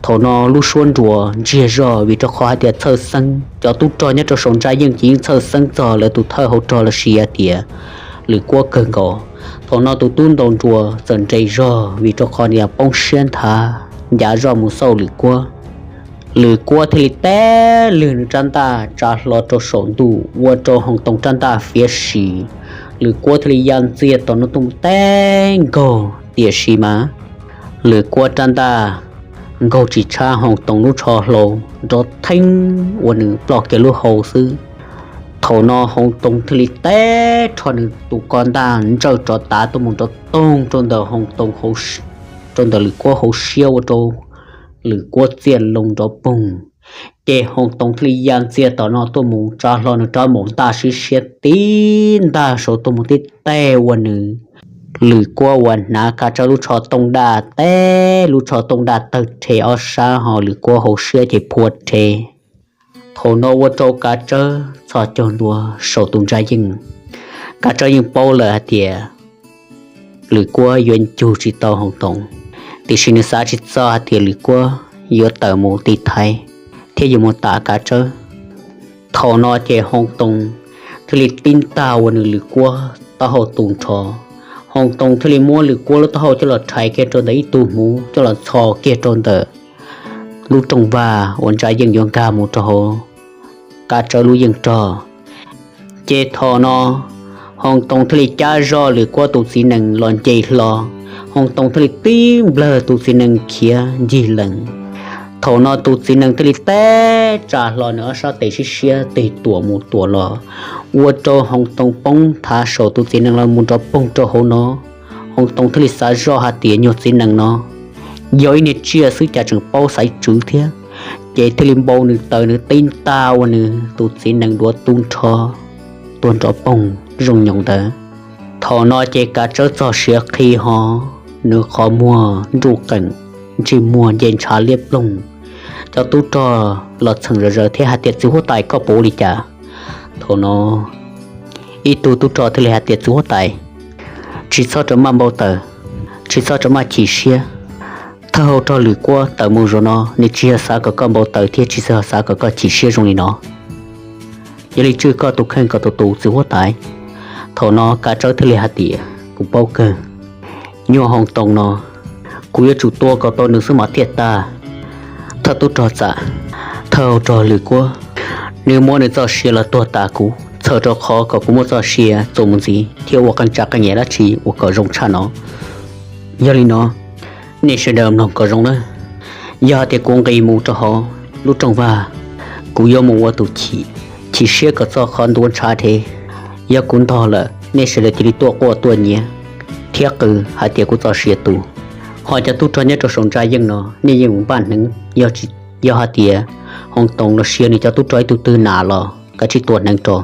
Thaum no lub suab nruas ntsiag zog vim rau qhov hais tias txhawj xeeb, cov tub rog nyob rau saum ntsa yeej ces yeej txhawj xeeb txog lawv tus thawj hauv rog los sis hais tias Lwm Kuab kawg nkaus. Thaum no tus tub ntaus nruas txawm nres zog vim rau qhov niag poob siab nthav ncav zoj mus xauj Lwm Kuab. Lwm Kuab thiaj li teb lwg nws rab ntaj tsa hlo rau saum ntuj ua rau Hoo Too rab ntaj fiav sim. Lwm Kuab thiaj li ya ntxiag tom no tuaj mus teb nkaug, tiam sis mas Lwm Kuab rab ntaj nkaug tsis tshab Hoo Too lub tsho hlau, nrov theeb ua nws ploj kiag lub hau xwb. Thaum no Hoo Too thiaj li teb rho nws tus ko ntaj ntsawj rov tav tuaj mus nrov toog rau ntawm Hoo Too, rau ntawm Lwm Kuab hauv siab ua rau Lwm Kuab txiaj loo nrov poog. Ces Hoo Too thiaj li ya ntxiag tom no tuaj mus tsa hlo nws rab maum ntaj siab siab tib ntaj saud tuaj mus tib teg ua nws Lwm Kuab uas hnav Kav Tsawb lub tsho tooj daj teb, lub tsho tooj daj tawg rhe ob sab ho Lwm Kuab hauv siab ces phua rhe. Thaum no ua rau Kav Tsawb txhos caug ntua saum tus ntsa yeej. Kav Tsawb yeej paub lawm hais tias Lwm Kuab yuav cug tsis tau Hoo Too, tiam sis nws xav tsis txog hais tias Lwm Kuab yuav tawm mus tiv thaiv thiab yuav mus tam Kav Tsawb. Thaum no ces Hoo Too thiaj li tib ntag ua nws Lwm Kuab taub hau tu nrho. Hoo Too thiaj li muab Lwm Kuab lub taub hau coj los rhais kiag rau ntawm ib tug hmuv coj los ntxhos kiag rau ntawm lub rooj vag uas ntsa yeej yuav nkag mus rau hauv Kav Tsawb lub yeej rog. Ces thaum no Hoo Too thiaj li cab zoj Lwm Kuab tus txiv nees los nce hlo. Hoo Too thiaj li tib nplawg tus txiv nees khiav ncig lees. Thaum no tus txiv nees thiaj li teb tsa hlo nws ob sab tes siab siab tig tuam mus tuam los, ua rau Hoo Too poob thav saum tus txiv nees los mus nrov poog rau hauv no. Hoo Too thiaj li xav zoj hais tias nyuag txiv nees no yog ib niag tsiaj xwb cas tseem paub xaiv tswv thiab. Ces thiaj li npau nws taws nws tib ntaj ua nws tus txiv nees duav tu nrho tuag nrov poog zoo nyoos ntawd. Thaum no ces Kav Tsawb txog siav qhi ho, nws qhov muag nruj qeem, ntsej muag nce ntshav liab ploog. Cov tub rog los txheem zom zaws thiab hais tias, Txiv huab tais, koj puas ua li cas? Thaum no ib tug tub rog thiaj li hais tias, Txiv huab tais, tsis txhob rau maj npau taws, tsis txhob rau maj chim siab. Thawj hau rog Lwm Kuab tawm mus zaum no, nws tsis yog xav kom koj npau taws thiab tsis yog xav kom koj chim siab zoo li no. Yog li tswj koj tus kheej kom tus tus, txiv huab tais. Thaum no Kav Tsawb thiaj li hais tias, Kuv paub kawg, nyuag Hoo Too no kuv yuav tsum tua kom tau nws xwb mas thiaj tag. Thawj tub rog txam, thawj hau rog Lwm Kuab, nws muab nws txoj sia los tuag tas kuv, txhawm rau qhov kom kuv muaj txoj sia txuas mus ntxiv thiab ua qee tsa qee yam dab tsi uas kom zoo tshaj no. Yog li no, nej sawv daws mloog kom zoo nawb. Yog hais tias kuv nqis mus rau hauv lub rooj vag, kuv yuav mus ua tus chim, chim siab kom txog qhov ntuav ntshav dhev. Yog kuv ntog lawm, nej sawv daws cia li tuaj quaj tuaj nyiav thiab qw hais tias kuv txoj sia tu. Ho cov tub rog nyob rau saum ntsa yeej no, nej yeej mus npaj hneev, yog hais tias Hoo Too los sis nws cov tub rog ib tug twg nas los kav tsij tua hneev rau.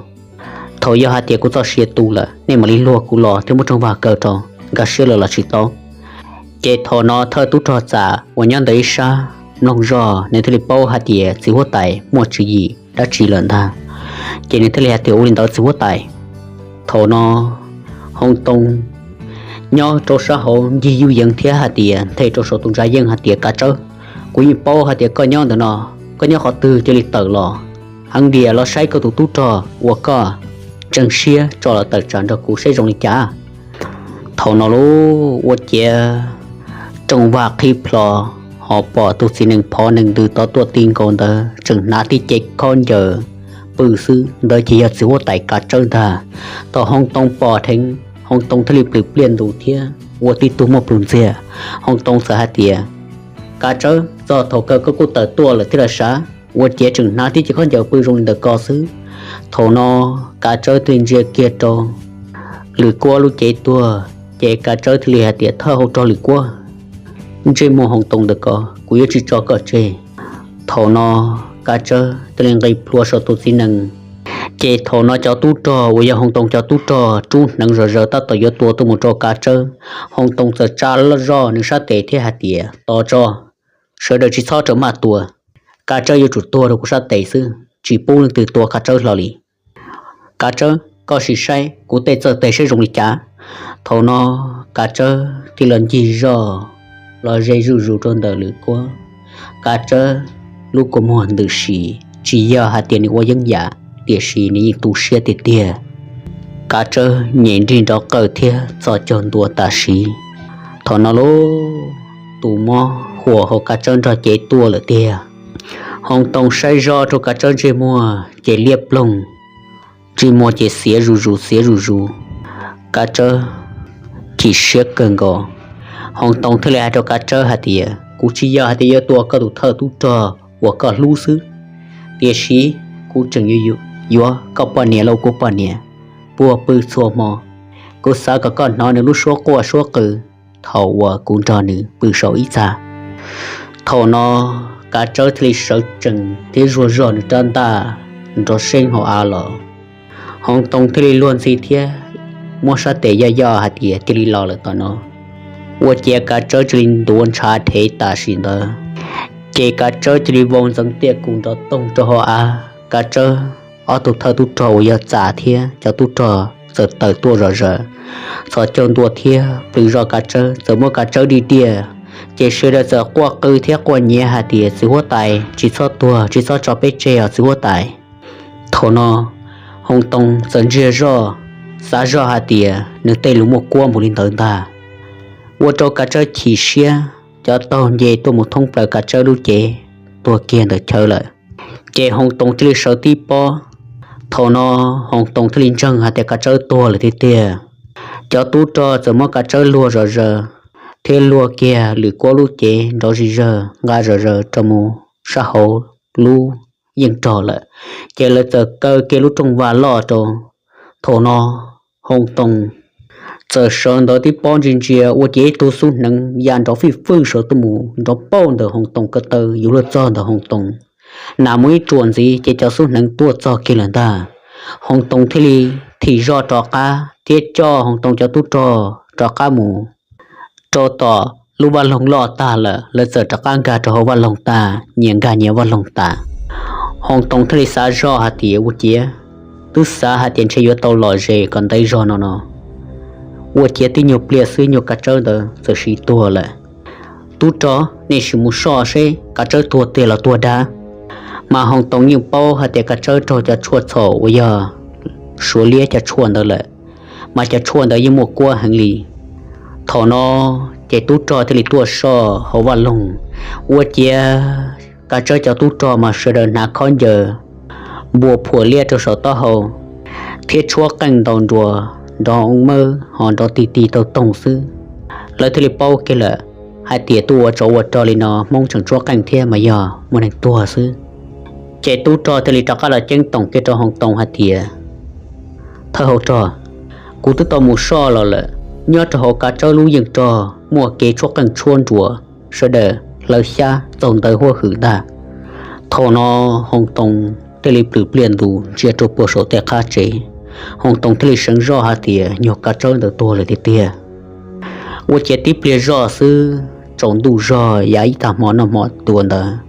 Thaum yog hais tias kuv txoj sia tu lawm, nej mam li luag kuv los thiab muab rooj vag kaw rau, nkag siab lawm los tsis tau. Ces thaum no thawj tub rog txam uas nyob ntawm ib sab mloog zoj, nws thiaj li paub hais tias txiv huab tais muaj tswv yim dab tsi lawm ntag. Ces nws thiaj li hais tias, Ua li ntawd txiv huab tais. Thaum no Hoo Too nyob rau sab hauv ncig yuj yees thiab hais tias nthe rau saum tus ntsa yeej hais tias, Kav Tsawb, kuv yeej paub hais tias koj nyob ntawm no, koj nyob qhov twg cia li tawm los heev diam los saib koj tus tub rog uas koj tseem siab tso los tawm tsam nrog kuv saib zoo li cas. Thaum no lub ua ciav rooj vag qhib plho, ho pom tus txiv nees phov nees ntws tod tuaj ti nkaus ntawd tseem hnav tib ce khaub ncaws pw xwb, ntawd ces yog txiv huab tais Kav Tsawb ntag. Thaum Hoo Too pom dheev, Hoo Too thiaj li plhws pliaj ntus thiab ua tib tug muaj plhus ntxiag. Hoo Too txawm hais tias, Kav Tsawb, txog thaum kawg koj kuj tawm tuaj lawm thiab los sav, ua ciav tseem hnav tib ce khaub ncaws pw zoo li ntawm ko xwb. Thaum no Kav Tsawb thiaj li ntsia kiag rau Lwm Kuab lub cev tuag, ces Kav Tsawb thiaj li hais tias, Thawj hau rog Lwm Kuab, ntsej muag Hoo Too ntawm ko kuv yuav tsis tso koj tseg. Thaum no Kav Tsawb thiaj li nqis plhuav saum tus txiv nees. Ces thaum no cov tub rog uas yog Hoo Too cov tub rog rub hneev zom zaws tab tom yuav tua tuaj mus rau Kav Tsawb. Hoo Too txawm tsa zoj nws sab tes thiab hais tias, Tos tso, sawv daws tsis txhob rau maj tua. Kav Tsawb yuav tsum tuag rau kuv sab tes xwb, tsis pub leej twg tua Kav Tsawb hlo li. Kav Tsawb, koj sim saib kuv tej txawj tes saib zoo li cas. Thaum no Kav Tsawb thiaj los ncig zoj los ze zuj zus rau ntawm Lwm Kuab. Kav Tsawb lub kua muag ntws si, tsis yog hais tias nws ua yeeb yam, tiam sis nws yeej tu siab tiag tiag. Kav Tsawb nyem nrig nrov qawj thiab txhos caug ntua tam sim. Thaum no lub tus mob huam hauv Kav Tsawb nrog cev tuaj lawm tiag. Hoo Too saib zoj rau Kav Tsawb ntsej muag ces liab ploog, ntsej muag ces xiav zuj zus xiav zuj zus. Kav Tsawb chim siab kawg nkaus. Hoo Too thiaj li hais rau Kav Tsawb hais tias, Kuv tsis yog hais tias yuav tua koj tus thawj tub rog uas koj hlub xwb, tiam sis kuv tseem yuav koj poj niam lauj, kuv poj niam puag pw txhua hmo. Kuv xav kom koj hnov nws lub suab quaj suab qw thaum uas kuv nrog nws pw saum ib txaj. Thaum no Kav Tsawb thiaj li sawv tsees thiab zuag zog nws rab ntaj nrov seeb hauv av los. Hoo Too thiaj li luag ntxhi thiab muab sab tes yoj yoj hais tias cia li los lawm tom no. Ua ciav Kav Tsawb cia li ntuav ntshav dhev tam sim ntawd, ces Kav Tsawb cia li vau ntxeev tiaj kus nrov toog rau hauv av. Kav Tsawb ob tug thawj tub rog uas yog Txam thiab cov tub rog txawm tawm tuaj zom zaws. Txhos caug ntua thiab plhws zoj Kav Tsawb txawm muab Kav Tsawb dig diaj, ces sawv daws txawm quaj qw thiab quaj nyiav hais tias, Txiv huab tais, tsis txhob tuag, tsis txhob tso peb tseg os txiv huab tais. Thaum no Hoo Too txawm ntsiag zoj, xav zoj hais tias nws tej lus muaj kuab npaum li ntawd ntag, ua rau Kav Tsawb chim siab, cov taug nce tuaj mus thoob plaws Kav Tsawb lub cev, tuag kiag ntawm chaw lawm. Ces Hoo Too thiaj li sawv tib pob, Thaum no Hoos Toos thiaj li ntseeg hais tias Kav Tsawb tuag lawm tiag tiag. Cov tub rog txawm muab Kav Tsawb luag zom zaws, thiab luag kiag Lwm Kuab lub cev nrov zig zawg nqa zom zaws rau mus sab hauv lub yeej rog lawm, ces lawv txawm kaw kiag lub rooj vag loj rau. Thaum no Hoos Toos txawm sawv ntawd tib pob ntsia ntsia ua ciav ib tug xub hneev ya nrov fij fwj saum tuaj mus nrov pauj ntawm Hoos Toos ko taw yuav luag txog ntawm Hoos Toos. Nas muaj ib ruam ntxiv ces cov xub hneev tuaj txog kiag lawm ntag. Hoos Toos thiaj li thim zoj rov qab thiab coj Hoos Toos cov tub rog rov qab mus rau tom lub vaj loog loj tag lawm, lawv txawm rov qab nkag rau hauv vaj loog tas, nyias nkag nyias vaj loog tas. Hoos Toos thiaj li xav zoj hais tias ua ciav, twb xav hais tias ntshe yuav tau lom zem kom ntev zog no no, ua ciav tib nyuag pliag xwb nyuag Kav Tsawb ntawd txawm sim tuag lawm. Tub rog, nej sim mus soj seb Kav Tsawb tuag tiag los tuag dab. Mas Hoos Toos yeej paub hais tias Kav Tsawb raug cov tshuaj txhaum uas yog Suav liab cov tshuaj ntawd lawm, mas cov tshuaj ntawd yeej muaj kuab heev li. Thaum no ces tub rog thiaj li tuaj soj hauv vaj loog, ua ciav Kav Tsawb cov tub rog mas sawv daws hnav khaub ncaws npua phuam liab rau saum taub hau, thiab tshuab qeej ntaus nruas nrov mawb ho nrov ti ti taug toog xwb. Lawv thiaj li paub kiag lawm hais tias tuaj ua tsov ua rog li no Hmoob tseem tshuab qeej thiab mas yog muaj neeg tuag xwb. Ces tub rog thiaj li rov qab los ceeb toom kiag rau Hoos Toos hais tias, thawj hauv rog, kuv twb tau mus soj los lawm, nyob rau hauv Kav Tsawb lub yeej rog muaj kev tshuab qeej tshuab nruas, sawv daws hlawv xyab txaug ntawv huab hwm ntag. Thaum no Hoos Toos thiaj li plhws pliaj ntus ntsia rau puag saum tej qab tsev. Hoos Toos thiaj li seev zoj hais tias nyuag Kav Tsawb ntawd tuag lawm tiag tiag. Ua ciav tib pliag zoj xwb tsaus ntuj zog yav ib tag hmo noj hmo tuav ntawd,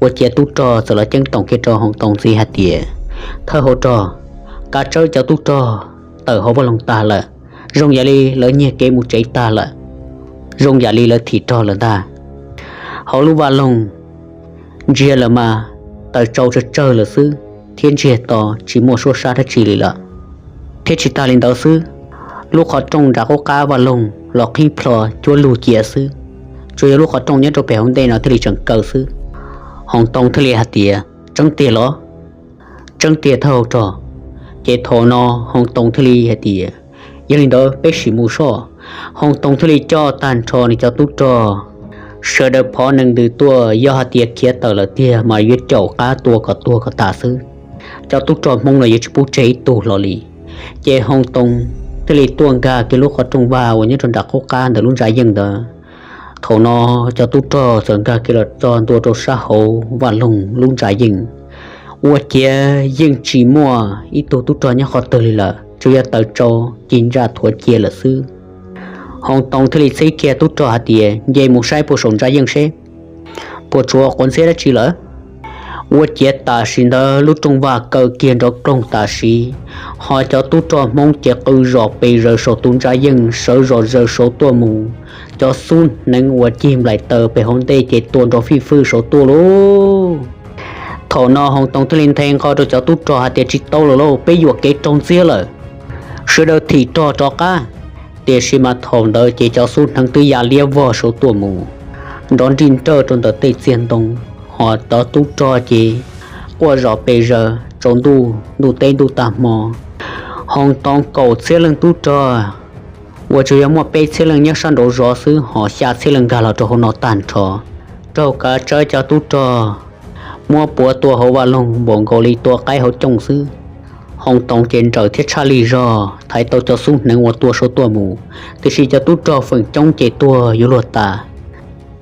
ua ciav tub rog txawm los ceeb toom kiag rau Hoos Toos ntxiv hais tias, thawj hauv rog, Kav Tsawb cov tub rog tawm hauv vaj loog tag lawm, zoo yam li lawv nyiag kev mus tsev tag lawm, zoo yam li lawv thim rog lawm ntag. Hauv lub vaj loog ntsiag lawm mas taws tsau tsawg tsawg lawm xwb, thiab ntsiag to tsis muaj suab sab dab tsi li lawm. Thiab tsis tas li ntawd xwb, lub qhov rooj nram qub qab vaj loog los qhib plho cuab lug cia xwb, tsuas yog lub qhov rooj nyob rau pem hauv ntej no thiaj li tseem kaw xwb. Hoos Toos thiaj li hais tias, tseeb tiag los? Tseeb tiag thawj hauv rog. Ces thaum no Hoos Toos thiaj li hais tias, yog li ntawd peb sim mus soj. Hoos Toos thiaj li coj tag nrho nws cov tub rog sawv daws phov nees ntws tuaj, yog hais tias khiav tawm lawm tiag mas yuav caum qab tua kom tuag kom tas xwb. Cov tub rog Hmoob no yuav tsis pub tseg ib tug hlo li. Ces Hoos Toos thiaj li tuaj nkag kiag lub qhov rooj vag uas nyob rau nram qub qab ntawm lub ntsa yeej ntawd. Thaum no cov tub rog txawm nkag kiag los txog ntua rau sab hauv vaj loog lub ntsa yeej, ua ciav yeej tsis muaj ib tug tub rog nyob qhov twg li lawm, tsuas yog taws tsau cig ntsaj thuav cia lawm xwb. Hoos Toos thiaj li txhib kiag tub rog hais tias, nce mus saib puag saum ntsa yeej seb puas tshuav quav ntxhiab dab tsi lawm. Ua ciav tam sim ntawd lub rooj vag kaw kiag nrov kloog tam sim, ho cov tub rog Hmoob ces qw zom pes zaws saum tus ntsa yeej, sawv zom zaws saud tuaj mus. Cov xub hneev uas cig nplaim taws pem hauv ntej ces tua nrov fij fwj saud tuaj lauj. Thaum no Hoos Toos thiaj li nthe nqho rau cov tub rog hais tias, tsis tau lawm lauj, peb yuam kev raug ntxiab lawm, sawv daws thim rog rov qab. Tiam sis mas thaum ntawd ces cov xub hneev twb ya liab vog saud tuaj mus, nrov nrij nrawj rau ntawm tej txiag ntoo, ho cov tub rog ces quaj zom pes zaws tsaus ntuj, ntuj teb ntuj tag hmo. Hoos Toos kaum txhiab leej tub rog uas tsuas yog muaj peb txhiab leej nyob sab nraud zov xwb, ho xya txhiab leej nkag los rau hauv no tag nrho, raug Kav Tsawb cov tub rog muab puav tua hauv vaj loog npaum nkaus li tua qaib hauv cooj xwb. Hoos Toos ces nrawm thiab tshaj lij zog, thaiv tau cov xub hneev uas tua saud tuaj mus, tiam sis cov tub rog feem coob ces tuag yuav luag tas.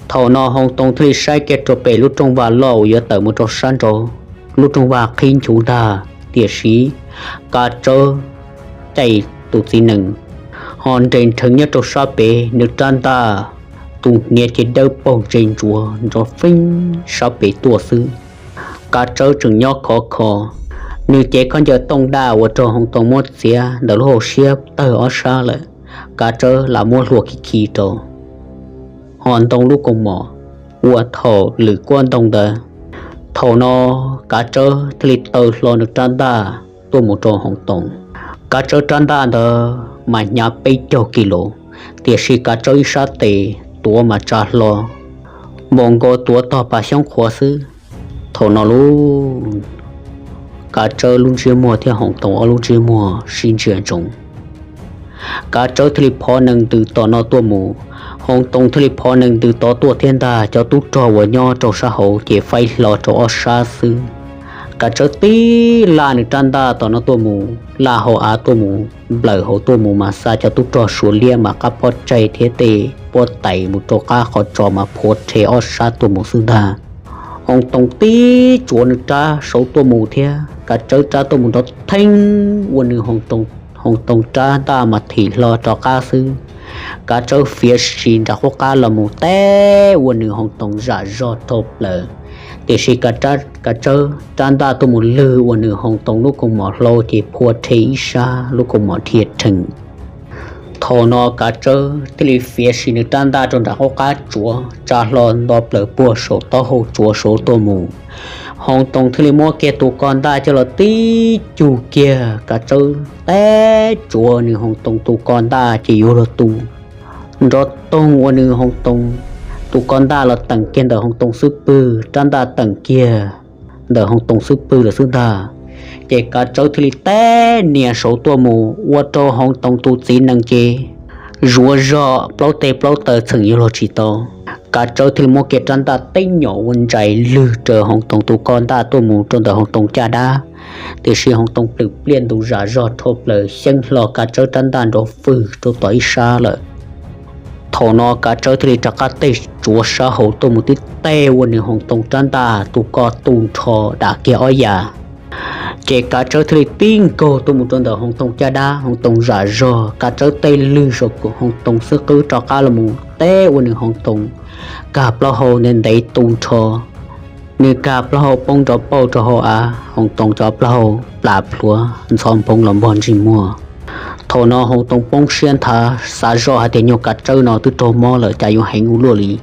Thaum no Hoos Toos thiaj li saib kiag rau pem lub rooj vag loj uas yuav tawm mus rau sab nraud, lub rooj vag qhib nchuv ntag, tiam sis Kav Tsawb caij tus txiv nees ho nres nrheev nyob rau sab pem, nws rab ntaj tus hniav ces dawb paug ntse ntsuav nrov feeb sab pem tuaj xwb. Kav Tsawb tseem nyob khov kho, nws cev khaub ncaws tooj daj uas raug Hoos Toos muab txiav ntawm lub hauv siab tawg ob sab lawm, Kav Tsawb lam muab hlua khi khi rau, ho ntoo lub kaus mom uas thaum lwm kuab ntoo ntawd. Thaum no Kav Tsawb thiaj li taw hlo nws rab ntaj tuaj mus rau Hoos Toos. Kav Tsawb rab ntaj ntawd mas hnyav peb caug kis lus, tiam sis Kav Tsawb ib sab tes tuav mas tsa hlo npaum nkaus tuav tog pas xyoob qhuav xwb. Thaum no lub Kav Tsawb lub ntsiab muag thiab Hoov Toos ob lub ntsiab muag sib ntsia ntsoov. Kav Tsawb thiaj li phov nees ntws tom no tuaj mus, Hoov Toos thiaj li phov nees ntws tod tuaj thiab ntag. Cov tub rog uas nyob rau sab hauv ces faib hlo rau ob sab xwb. Kav Tsawb tib laj nws rab ntaj tom no tuaj mus, laj hauv av tuaj mus, nplawm hauv tuaj mus mas xa cov tub rog Suav liab mas qab pob tsaig thiab tej pob tais mus rau qab qhov tsos mas phuav rhe ob sab tuaj mus xwb ntag. Hoov Toos tib tsuav nws rab saud tuaj mus thiab Kav Tsawb rab tuaj mus nrov theeb ua nws Hoov Toos rab ntaj mas thim hlo rov qab xwb. Kav Tsawb fiav sis nram qub qab los mus teb ua nws Hoov Toos zam zog dhau plaws. Tiam sis Kav Tsawb rab ntaj tuaj mus lwg ua nws Hoov Toos lub kaus mom hlau ces phua rhe ib sab, lub kaus mom dhia rhees. Thaum no Kav Tsawb thiaj li fiav sim nws rab ntaj rau nram qub qab tsuav, tsa hlo nto plaws puag saum taub hau tsuav saud tuaj mus. Hoov Toos thiaj li muab kiag tus ko ntaj coj los tib cug kiag, Kav Tsawb teb tsuav nws Hoov Toos tus ko ntaj ces yuav luag tu nrov toog ua nws Hoov Toos tus ko ntaj los teem kiag ntawm Hoov Toos xub pwg, rab ntaj teem kiag ntawm Hoov Toos xub pwg lawm xwb ntag. Ces Kav Tsawb thiaj li teb nias saud tuaj mus ua rau Hoov Toos tus txiv nees ces zuav zog plaub teg plaub taw txheem yuav luag tsis tau. Kav Tsawb thiaj li muab kiag rab ntaj teb nyom ua ntsais lwg raws Hoov Toos tus ko ntaj tuaj mus rau ntawm Hoov Toos caj dab. Tiam sis Hoov Toos plwm pliaj ntus zam zog dhau plaws xyeeb hlo Kav Tsawb rab ntaj nrov fwg rau tom ib sab lawm. Thaum no Kav Tsawb thiaj li rov qab tej tsuav sab hauv tuaj mus tib teg ua nws Hoov Toos rab ntaj tus ko tu nrho dam kiag ob yam. Ces Kav Tsawb thiaj li tib nkaug tuaj mus rau ntawm Hoov Toos caj dab, Hoov Toos zam zog, Kav Tsawb tej lwg saum Hoov Toos xub qwb rov qab los mus teb ua nws Hoov Toos kag plaub hau ntev ntev tu nrho. Nws kag plaub hau poob nrov pauj rau hauv av, Hoov Toos cov plaub hau plas plhuav ntxhov nphoov los npog ntsej muag. Thaum no Hoov Toos poob siab nthav xav zoj hais tias nyuag Kav Tsawb no twb raug mob lawm cas yuav heev ua luaj li.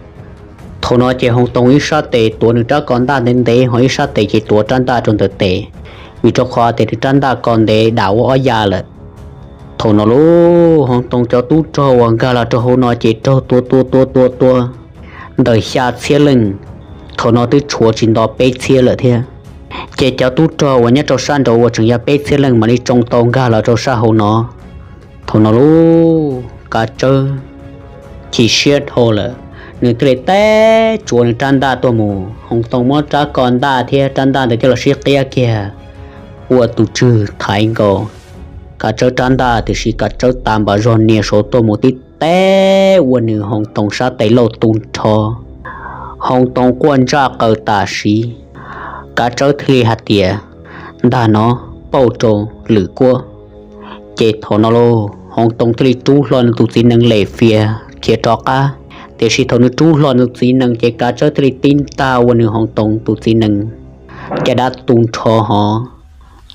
Thaum no ces Hoov Toos ib sab tes tuav nws rab ko ntaj ntev ntev, ho ib sab tes ces tuav rab ntaj rau ntawm tes, vim rau qhov tias nws rab ntaj ko ntev dam ua ob ya lawm. Thaum no lauj, Hoov Toos cov tub rog uas nkag los rau hauv no ces raug tua tua tua tua tua ntawm xya txhiab leej, thaum no twb tshuav tsis nto peb txhiab lawm thiab. Ces cov tub rog uas nyob rau sab nraud uas tseem yog peb txhiab leej mam li tsoo tau nkag los rau sab hauv no. Thaum no lauj, Kav Tsawb chim siab dhau lawm, nws thiaj li teb tsuav nws rab ntaj tuaj mus. Hoov Toos muab rab ko ntaj thiab rab ntaj ntawd coj los sib qiab kiag ua tus tswg thaiv nkaus Kav Tsawb rab ntaj, tiam sis Kav Tsawb tas npam zog nias saud tuaj mus tib teb ua nws Hoov Toos sab tes lauj tu nrho. Hoov Toos quaj ntsaj qaws tam sim, Kav Tsawb thiaj li hais tias, ntag no, pauj rau lwm kuab. Ces thaum no lauj, Hoov Toos thiaj li rub hlo nws tus txiv nees lem fias khiav rov qab. Tiam sis thaum nws rub hlo nws tus txiv nees ces Kav Tsawb thiaj li tib ntag ua nws Hoov Toos tus txiv nees caj dab tu nrho hov.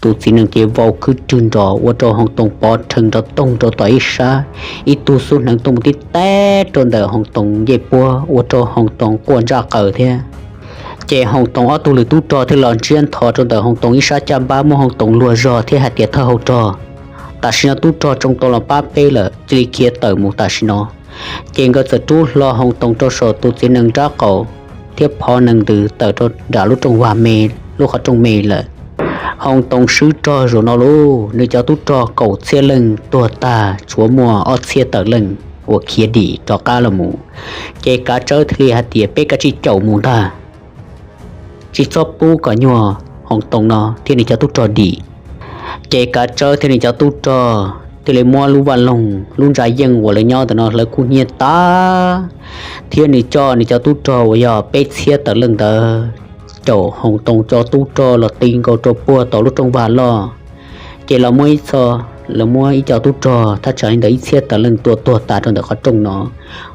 Tus txiv nees ces vau khwb rwg nrov ua rau Hoov Toos pov rhees nrov toog rau tom ib sab, ib tug xub hneev tuaj mus tib teb rau ntawm Hoov Toos ncej puab ua rau Hoov Toos quaj ntsaj qaws thiab. Ces Hoov Toos ob tug lwm tub rog thiaj los ntsiab nthos rau ntawm Hoov Toos ib sab caj npab muab Hoov Toos luag zog thiab hais tias, thawj hauv rog, tam sim no tub rog tsoo tau los pab peb lawm, cia li khiav tawm mus tam sim no. Ces nkawd txawm rub hlo Hoov Toos rau saum tus txiv nees nrab qaum thiab phov nees ntws tawm rau nram lub rooj vag me, lub qhov rooj me lawm. Hoov Toos swb rog zaum no lauj, nws cov tub rog kaum txhiab leej tuag tag, tshuav muaj ob txhiab tawm leej uas khiav dim rov qab los mus. Ces Kav Tsawb thiaj li hais tias, peb kav tsij caum mus ntag, tsis txhob pub kom nyuag Hoov Toos no thiab nws cov tub rog dim. Ces Kav Tsawb thiab nws cov tub rog thiaj li muab lub vaj loog lub ntsa yeej uas lawv nyob ntawm no hlawv kub hnyiab tas, thiab nws coj nws cov tub rog uas yog peb txhiab tawm leej ntawd caum Hoov Toos cov tub rog los ti nkaus rau puag tom lub rooj vag loj. Ces los muaj ib txhia, lawv muab ib co tub rog thaj tsam li ntawm ib txhiab tawm leej tua tuag tas rau ntawm qhov rooj no,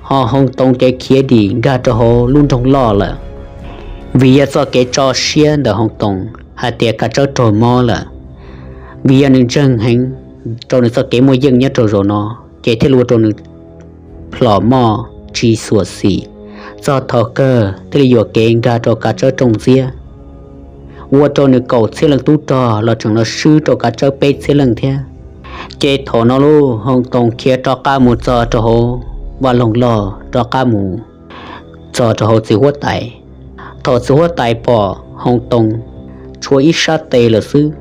ho Hoov Toos ces khiav dim nkag rau hauv lub nroog loj lawm. Vim yog txoj kev tso siab ntawm Hoov Toos hais tias Kav Tsawb raug mob lawm, vim yog nws ntseeg heev rau nws txoj kev muaj yeej nyob rau zaum no, ces thiaj li ua rau nws plhom moj tsis xuam xim, txog thaum kawg thiaj li yuam kev nkag rau Kav Tsawb rooj ntxiab, ua rau nws kaum txhiab leej tub rog los tseem los swb rau Kav Tsawb peb txhiab leej thiab. Ces thaum no lauj, Hoov Toos khiav rov qab mus txog rau hauv vaj loog loj, rov qab mus txog rau hauv txiv huab tais. Thaum txiv huab tais pom Hoov Toos tshuav ib sab tes lawm xwb,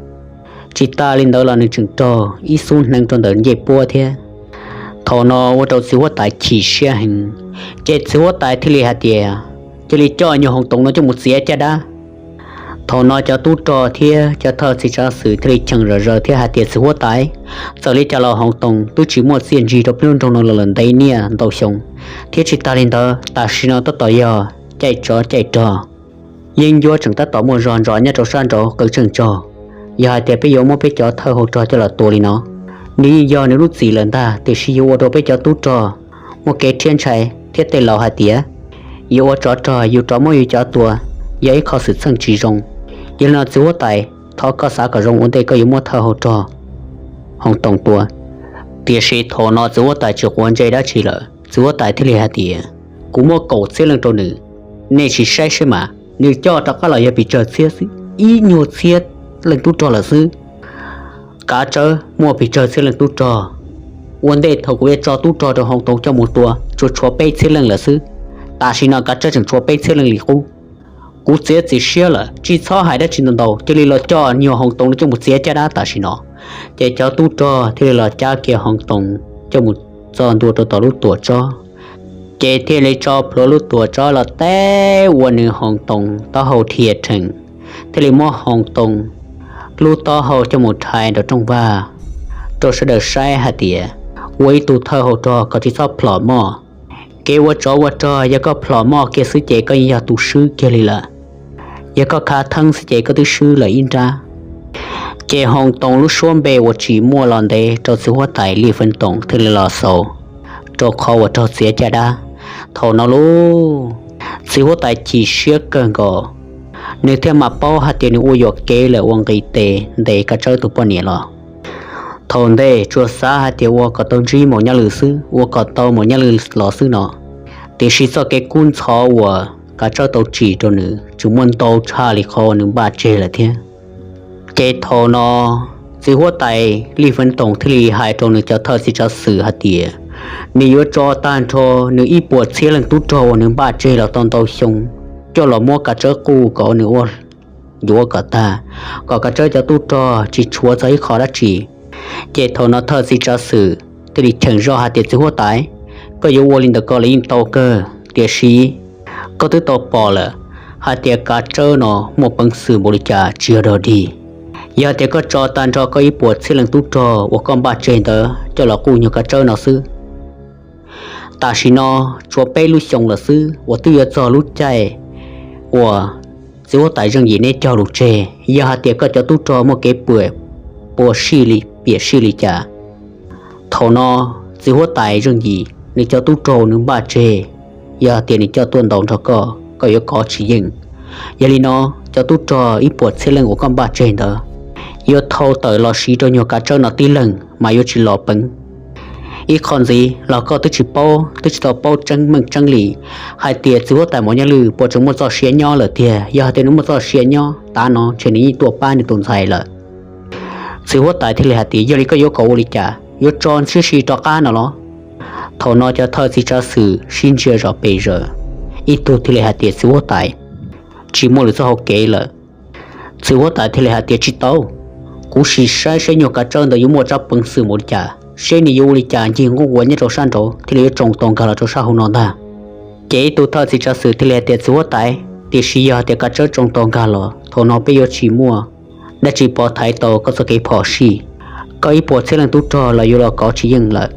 Tsis tas li ntawd los nws tseem raug ib xub hneev rau ntawm ncej puab thiab. Thaum no ua rau txiv huab tais chim siab heev, ces txiv huab tais thiaj li hais tias, cia li coj nyuag Hoov Toos no coj mus txiav caj dab. Thaum no cov tub rog thiab cov thawj txiv tsav xwm thiaj li cheem zom zaws thiab hais tias, txiv huab tais, txawm li cas los Hoov Toos twb tsis muaj txiaj ntsig rau peb lub nroog no los lawm ntev niaj ntau xyoo, thiab tsis tas li ntawd tam sim no tab tom yog caij tsov caij rog, yeeb ncuab tseem tab tom muaj zog ntsos nyob rau sab nraud qw tseej tsaug. Yog hais tias peb yuav muab peb cov thawj hau rog coj los tua li no, nws yeej yog nws lub txim lawm ntag, tiam sis yuav ua rau peb cov tub rog muaj kev rhiab ntshai thiab tej laus hais tias, yus ua tsov rog yus rov muab yus cov tua, yog ib qho xwm txheej tsis zoo. Yog li no txiv huab tais, thov koj xav kom zoo ua ntej koj yuav muab thawj hau rog Hoov Toos tua. Tiam sis thaum no txiv huab tais tsis quav ntsej dab tsi lawm, txiv huab tais thiaj li hais tias, kuv muab kaum txhiab leej rau nws, nej sim saib seb mas nws coj rov qab los yog pes tsawg txhiab xwb, ib nyuag txhiab leej tub rog lawm xwb. Kav tsawb muaj pes tsawg txhiab leej tub rog, ua ntej thaum kuv yuav tso tub rog rau Hoov Toos coj mus tua tsuas tshuav peb txhiab leej lawm xwb, tam sim no kav tsawb tseem tshuav peb txhiab leej li qub. Kuv txiav txim siab lawm, tsis txhob hais dab tsi ntau ntau, cia li los coj nyuag Hoov Toos no coj mus txiav caj dab tam sim no. Ces cov tub rog thiaj li los cab kiag Hoov Toos coj mus txog ntua rau tom lub tuam tsob, ces thiaj li tso plhuav lub tuam tsob los teb ua nws Hoov Toos taub hau dhia rhees, thiaj li muab Hoov Toos lub taub hau coj mus rhais nram rooj vag rau sawv daws saib hais tias, ua ib tug thawj hau rog kom tsis txhob plhom moj. Kev ua tsov ua rog yog koj plhom moj kiag xwb ces koj yeej yog tus swb kiag li lawm. Yog koj khav theeb xwb ces koj twb swb lawm ib nrab. Ces Hoov Toos lub suab npe uas tsis muaj los ntev rau txiv huab tais Lij Feeb Toos thiaj li los xaus rau qhov uas raug txiav caj dab. Thaum no lauj, txiv huab tais chim siab kawg nkaus, nws thiaj mam paub hais tias nws ua yuam kev lawm uas nqis tes ntes Kav Tsawb tus poj niam los. Thaum ntej tsuas xav hais tias ua kom tau ntsib Maum Nyaj Lwm xwb, ua kom tau Maum Nyaj Lwm los xwb no, tiam sis txoj kev kub ntxhov uas Kav Tsawb tau tsim rau nws tseem muaj ntau tshaj li qhov uas nws npaj tseg lawm thiab. Ces thaum no txiv huab tais Lij Feeb Toos thiaj li hais rau nws cov thawj txiv tsav xwm hais tias, nws yuav tso tag nrho nws ib puas txhiab leej tub rog uas nws npaj tseg los tau ntau xyoo coj los muab Kav Tsawb quj kom nws ua yuav kom tag, kom Kav Tsawb cov tub rog tsis tshuav txog ib qho dab tsi. Ces thaum no thawj txiv tsav xwm thiaj li cheem zoj hais tias, txiv huab tais, koj yuav ua li ntawd ko los yeej tau kawg, tiam sis koj twb tau pom lawm hais tias Kav Tsawb no muaj peev xwm npaum li cas tsis yog dog dig. Yog tias koj tso tag nrho koj ib puas txhiab leej tub rog uas koj npaj tseg ntawd coj los quj nyuag Kav Tsawb no xwb, tam sim no tshuav peb lub xyoo lawm xwb uas twb yuav txog lub caij uas txiv huab tais Zeej Yim neb cog lus tseg. Yog hais tias koj cov tub rog muaj kev pua, pua sij li, piam sij li cas, thaum no txiv huab tais Zeej Yim nws cov tub rog nws npaj tseg, yog hais tias nws coj tuaj ntaus nrog koj, koj yuav kov tsis yeej. Yog li no, cov tub rog ib puas txhiab leej uas koj npaj tseg ntawd yuav thau tawm los siv rau nyuag Kav Tsawb no tib leeg mas yuav tsis los peev. Ib qho ntxiv los koj twb tsis paub, twb tsis tau paub tseeb meej tseeb li hais tias txiv huab tais Maum Nyaj Lwm puas tseem muaj txoj sia nyob lawm tiag. Yog hais tias nws muaj txoj sia nyob, tav no ntshe nws yeej tuaj pab nws tus ntxhais lawm. Txiv huab tais thiaj li hais tias, yog li koj yuav kom ua li cas, yuav tso ntsib si rov qab no los? Thaum no cov thawj txiv tsav xwm sib ntsia zom pes zaws, ib tug thiaj li hais tias, txiv huab tais, tsis muaj lwm txoj hau kev lawm. Txiv huab tais thiaj li hais tias, tsis tau, kuv sim saib seb nyuag Kav Tsawb ntawd yuav muaj tsab peev xwm npaum li cas, seb nws yuav ua li cas ncig nquj nquas nyob rau sab nraud thiaj li yuav tsoo tau nkag los rau sab hauv no ntag. Ces ib tug thawj txiv tsav xwm thiaj li hais tias, txiv huab tais, tiam sis yog tias Kav Tsawb tsoo tau nkag los, thaum no peb yuav tsis muaj dab tsi pov thaiv tau koj txoj kev phom sij. Koj ib puas txhiab leej tub rog los yuav los kov tsis yeej lawm.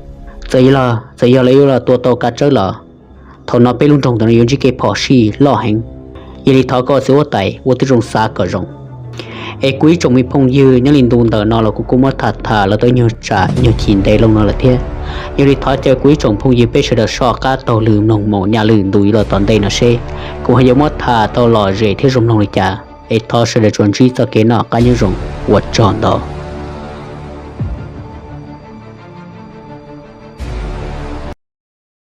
Txawm yog, txawm yog lawv yuav los tua tau Kav Tsawb los, thaum no peb lub nroog ntawm no yuav ntsib kev phom sij loj heev. Yog li thov koj txiv huab tais ua tib zoo xav kom zoo. Es kuv ib tsoom me phooj ywg, nyob li ntu ntawm no los kuv kuj muab tham tham los tau nyuag tsam nyuag chim ntev loo no lawm thiab. Yog li thov caw kuv ib tsoom phooj ywg peb sawv daws soj qab taug lw mloog Maum Nyaj Lwm ntu yuav los tom ntej no seb kuv ho yuav muab tham tau lom zem thiab zoo mloog li cas. Es thov sawv daws tsuas ntsib txoj kev noj qab nyob zoo, ua tsaug ntau.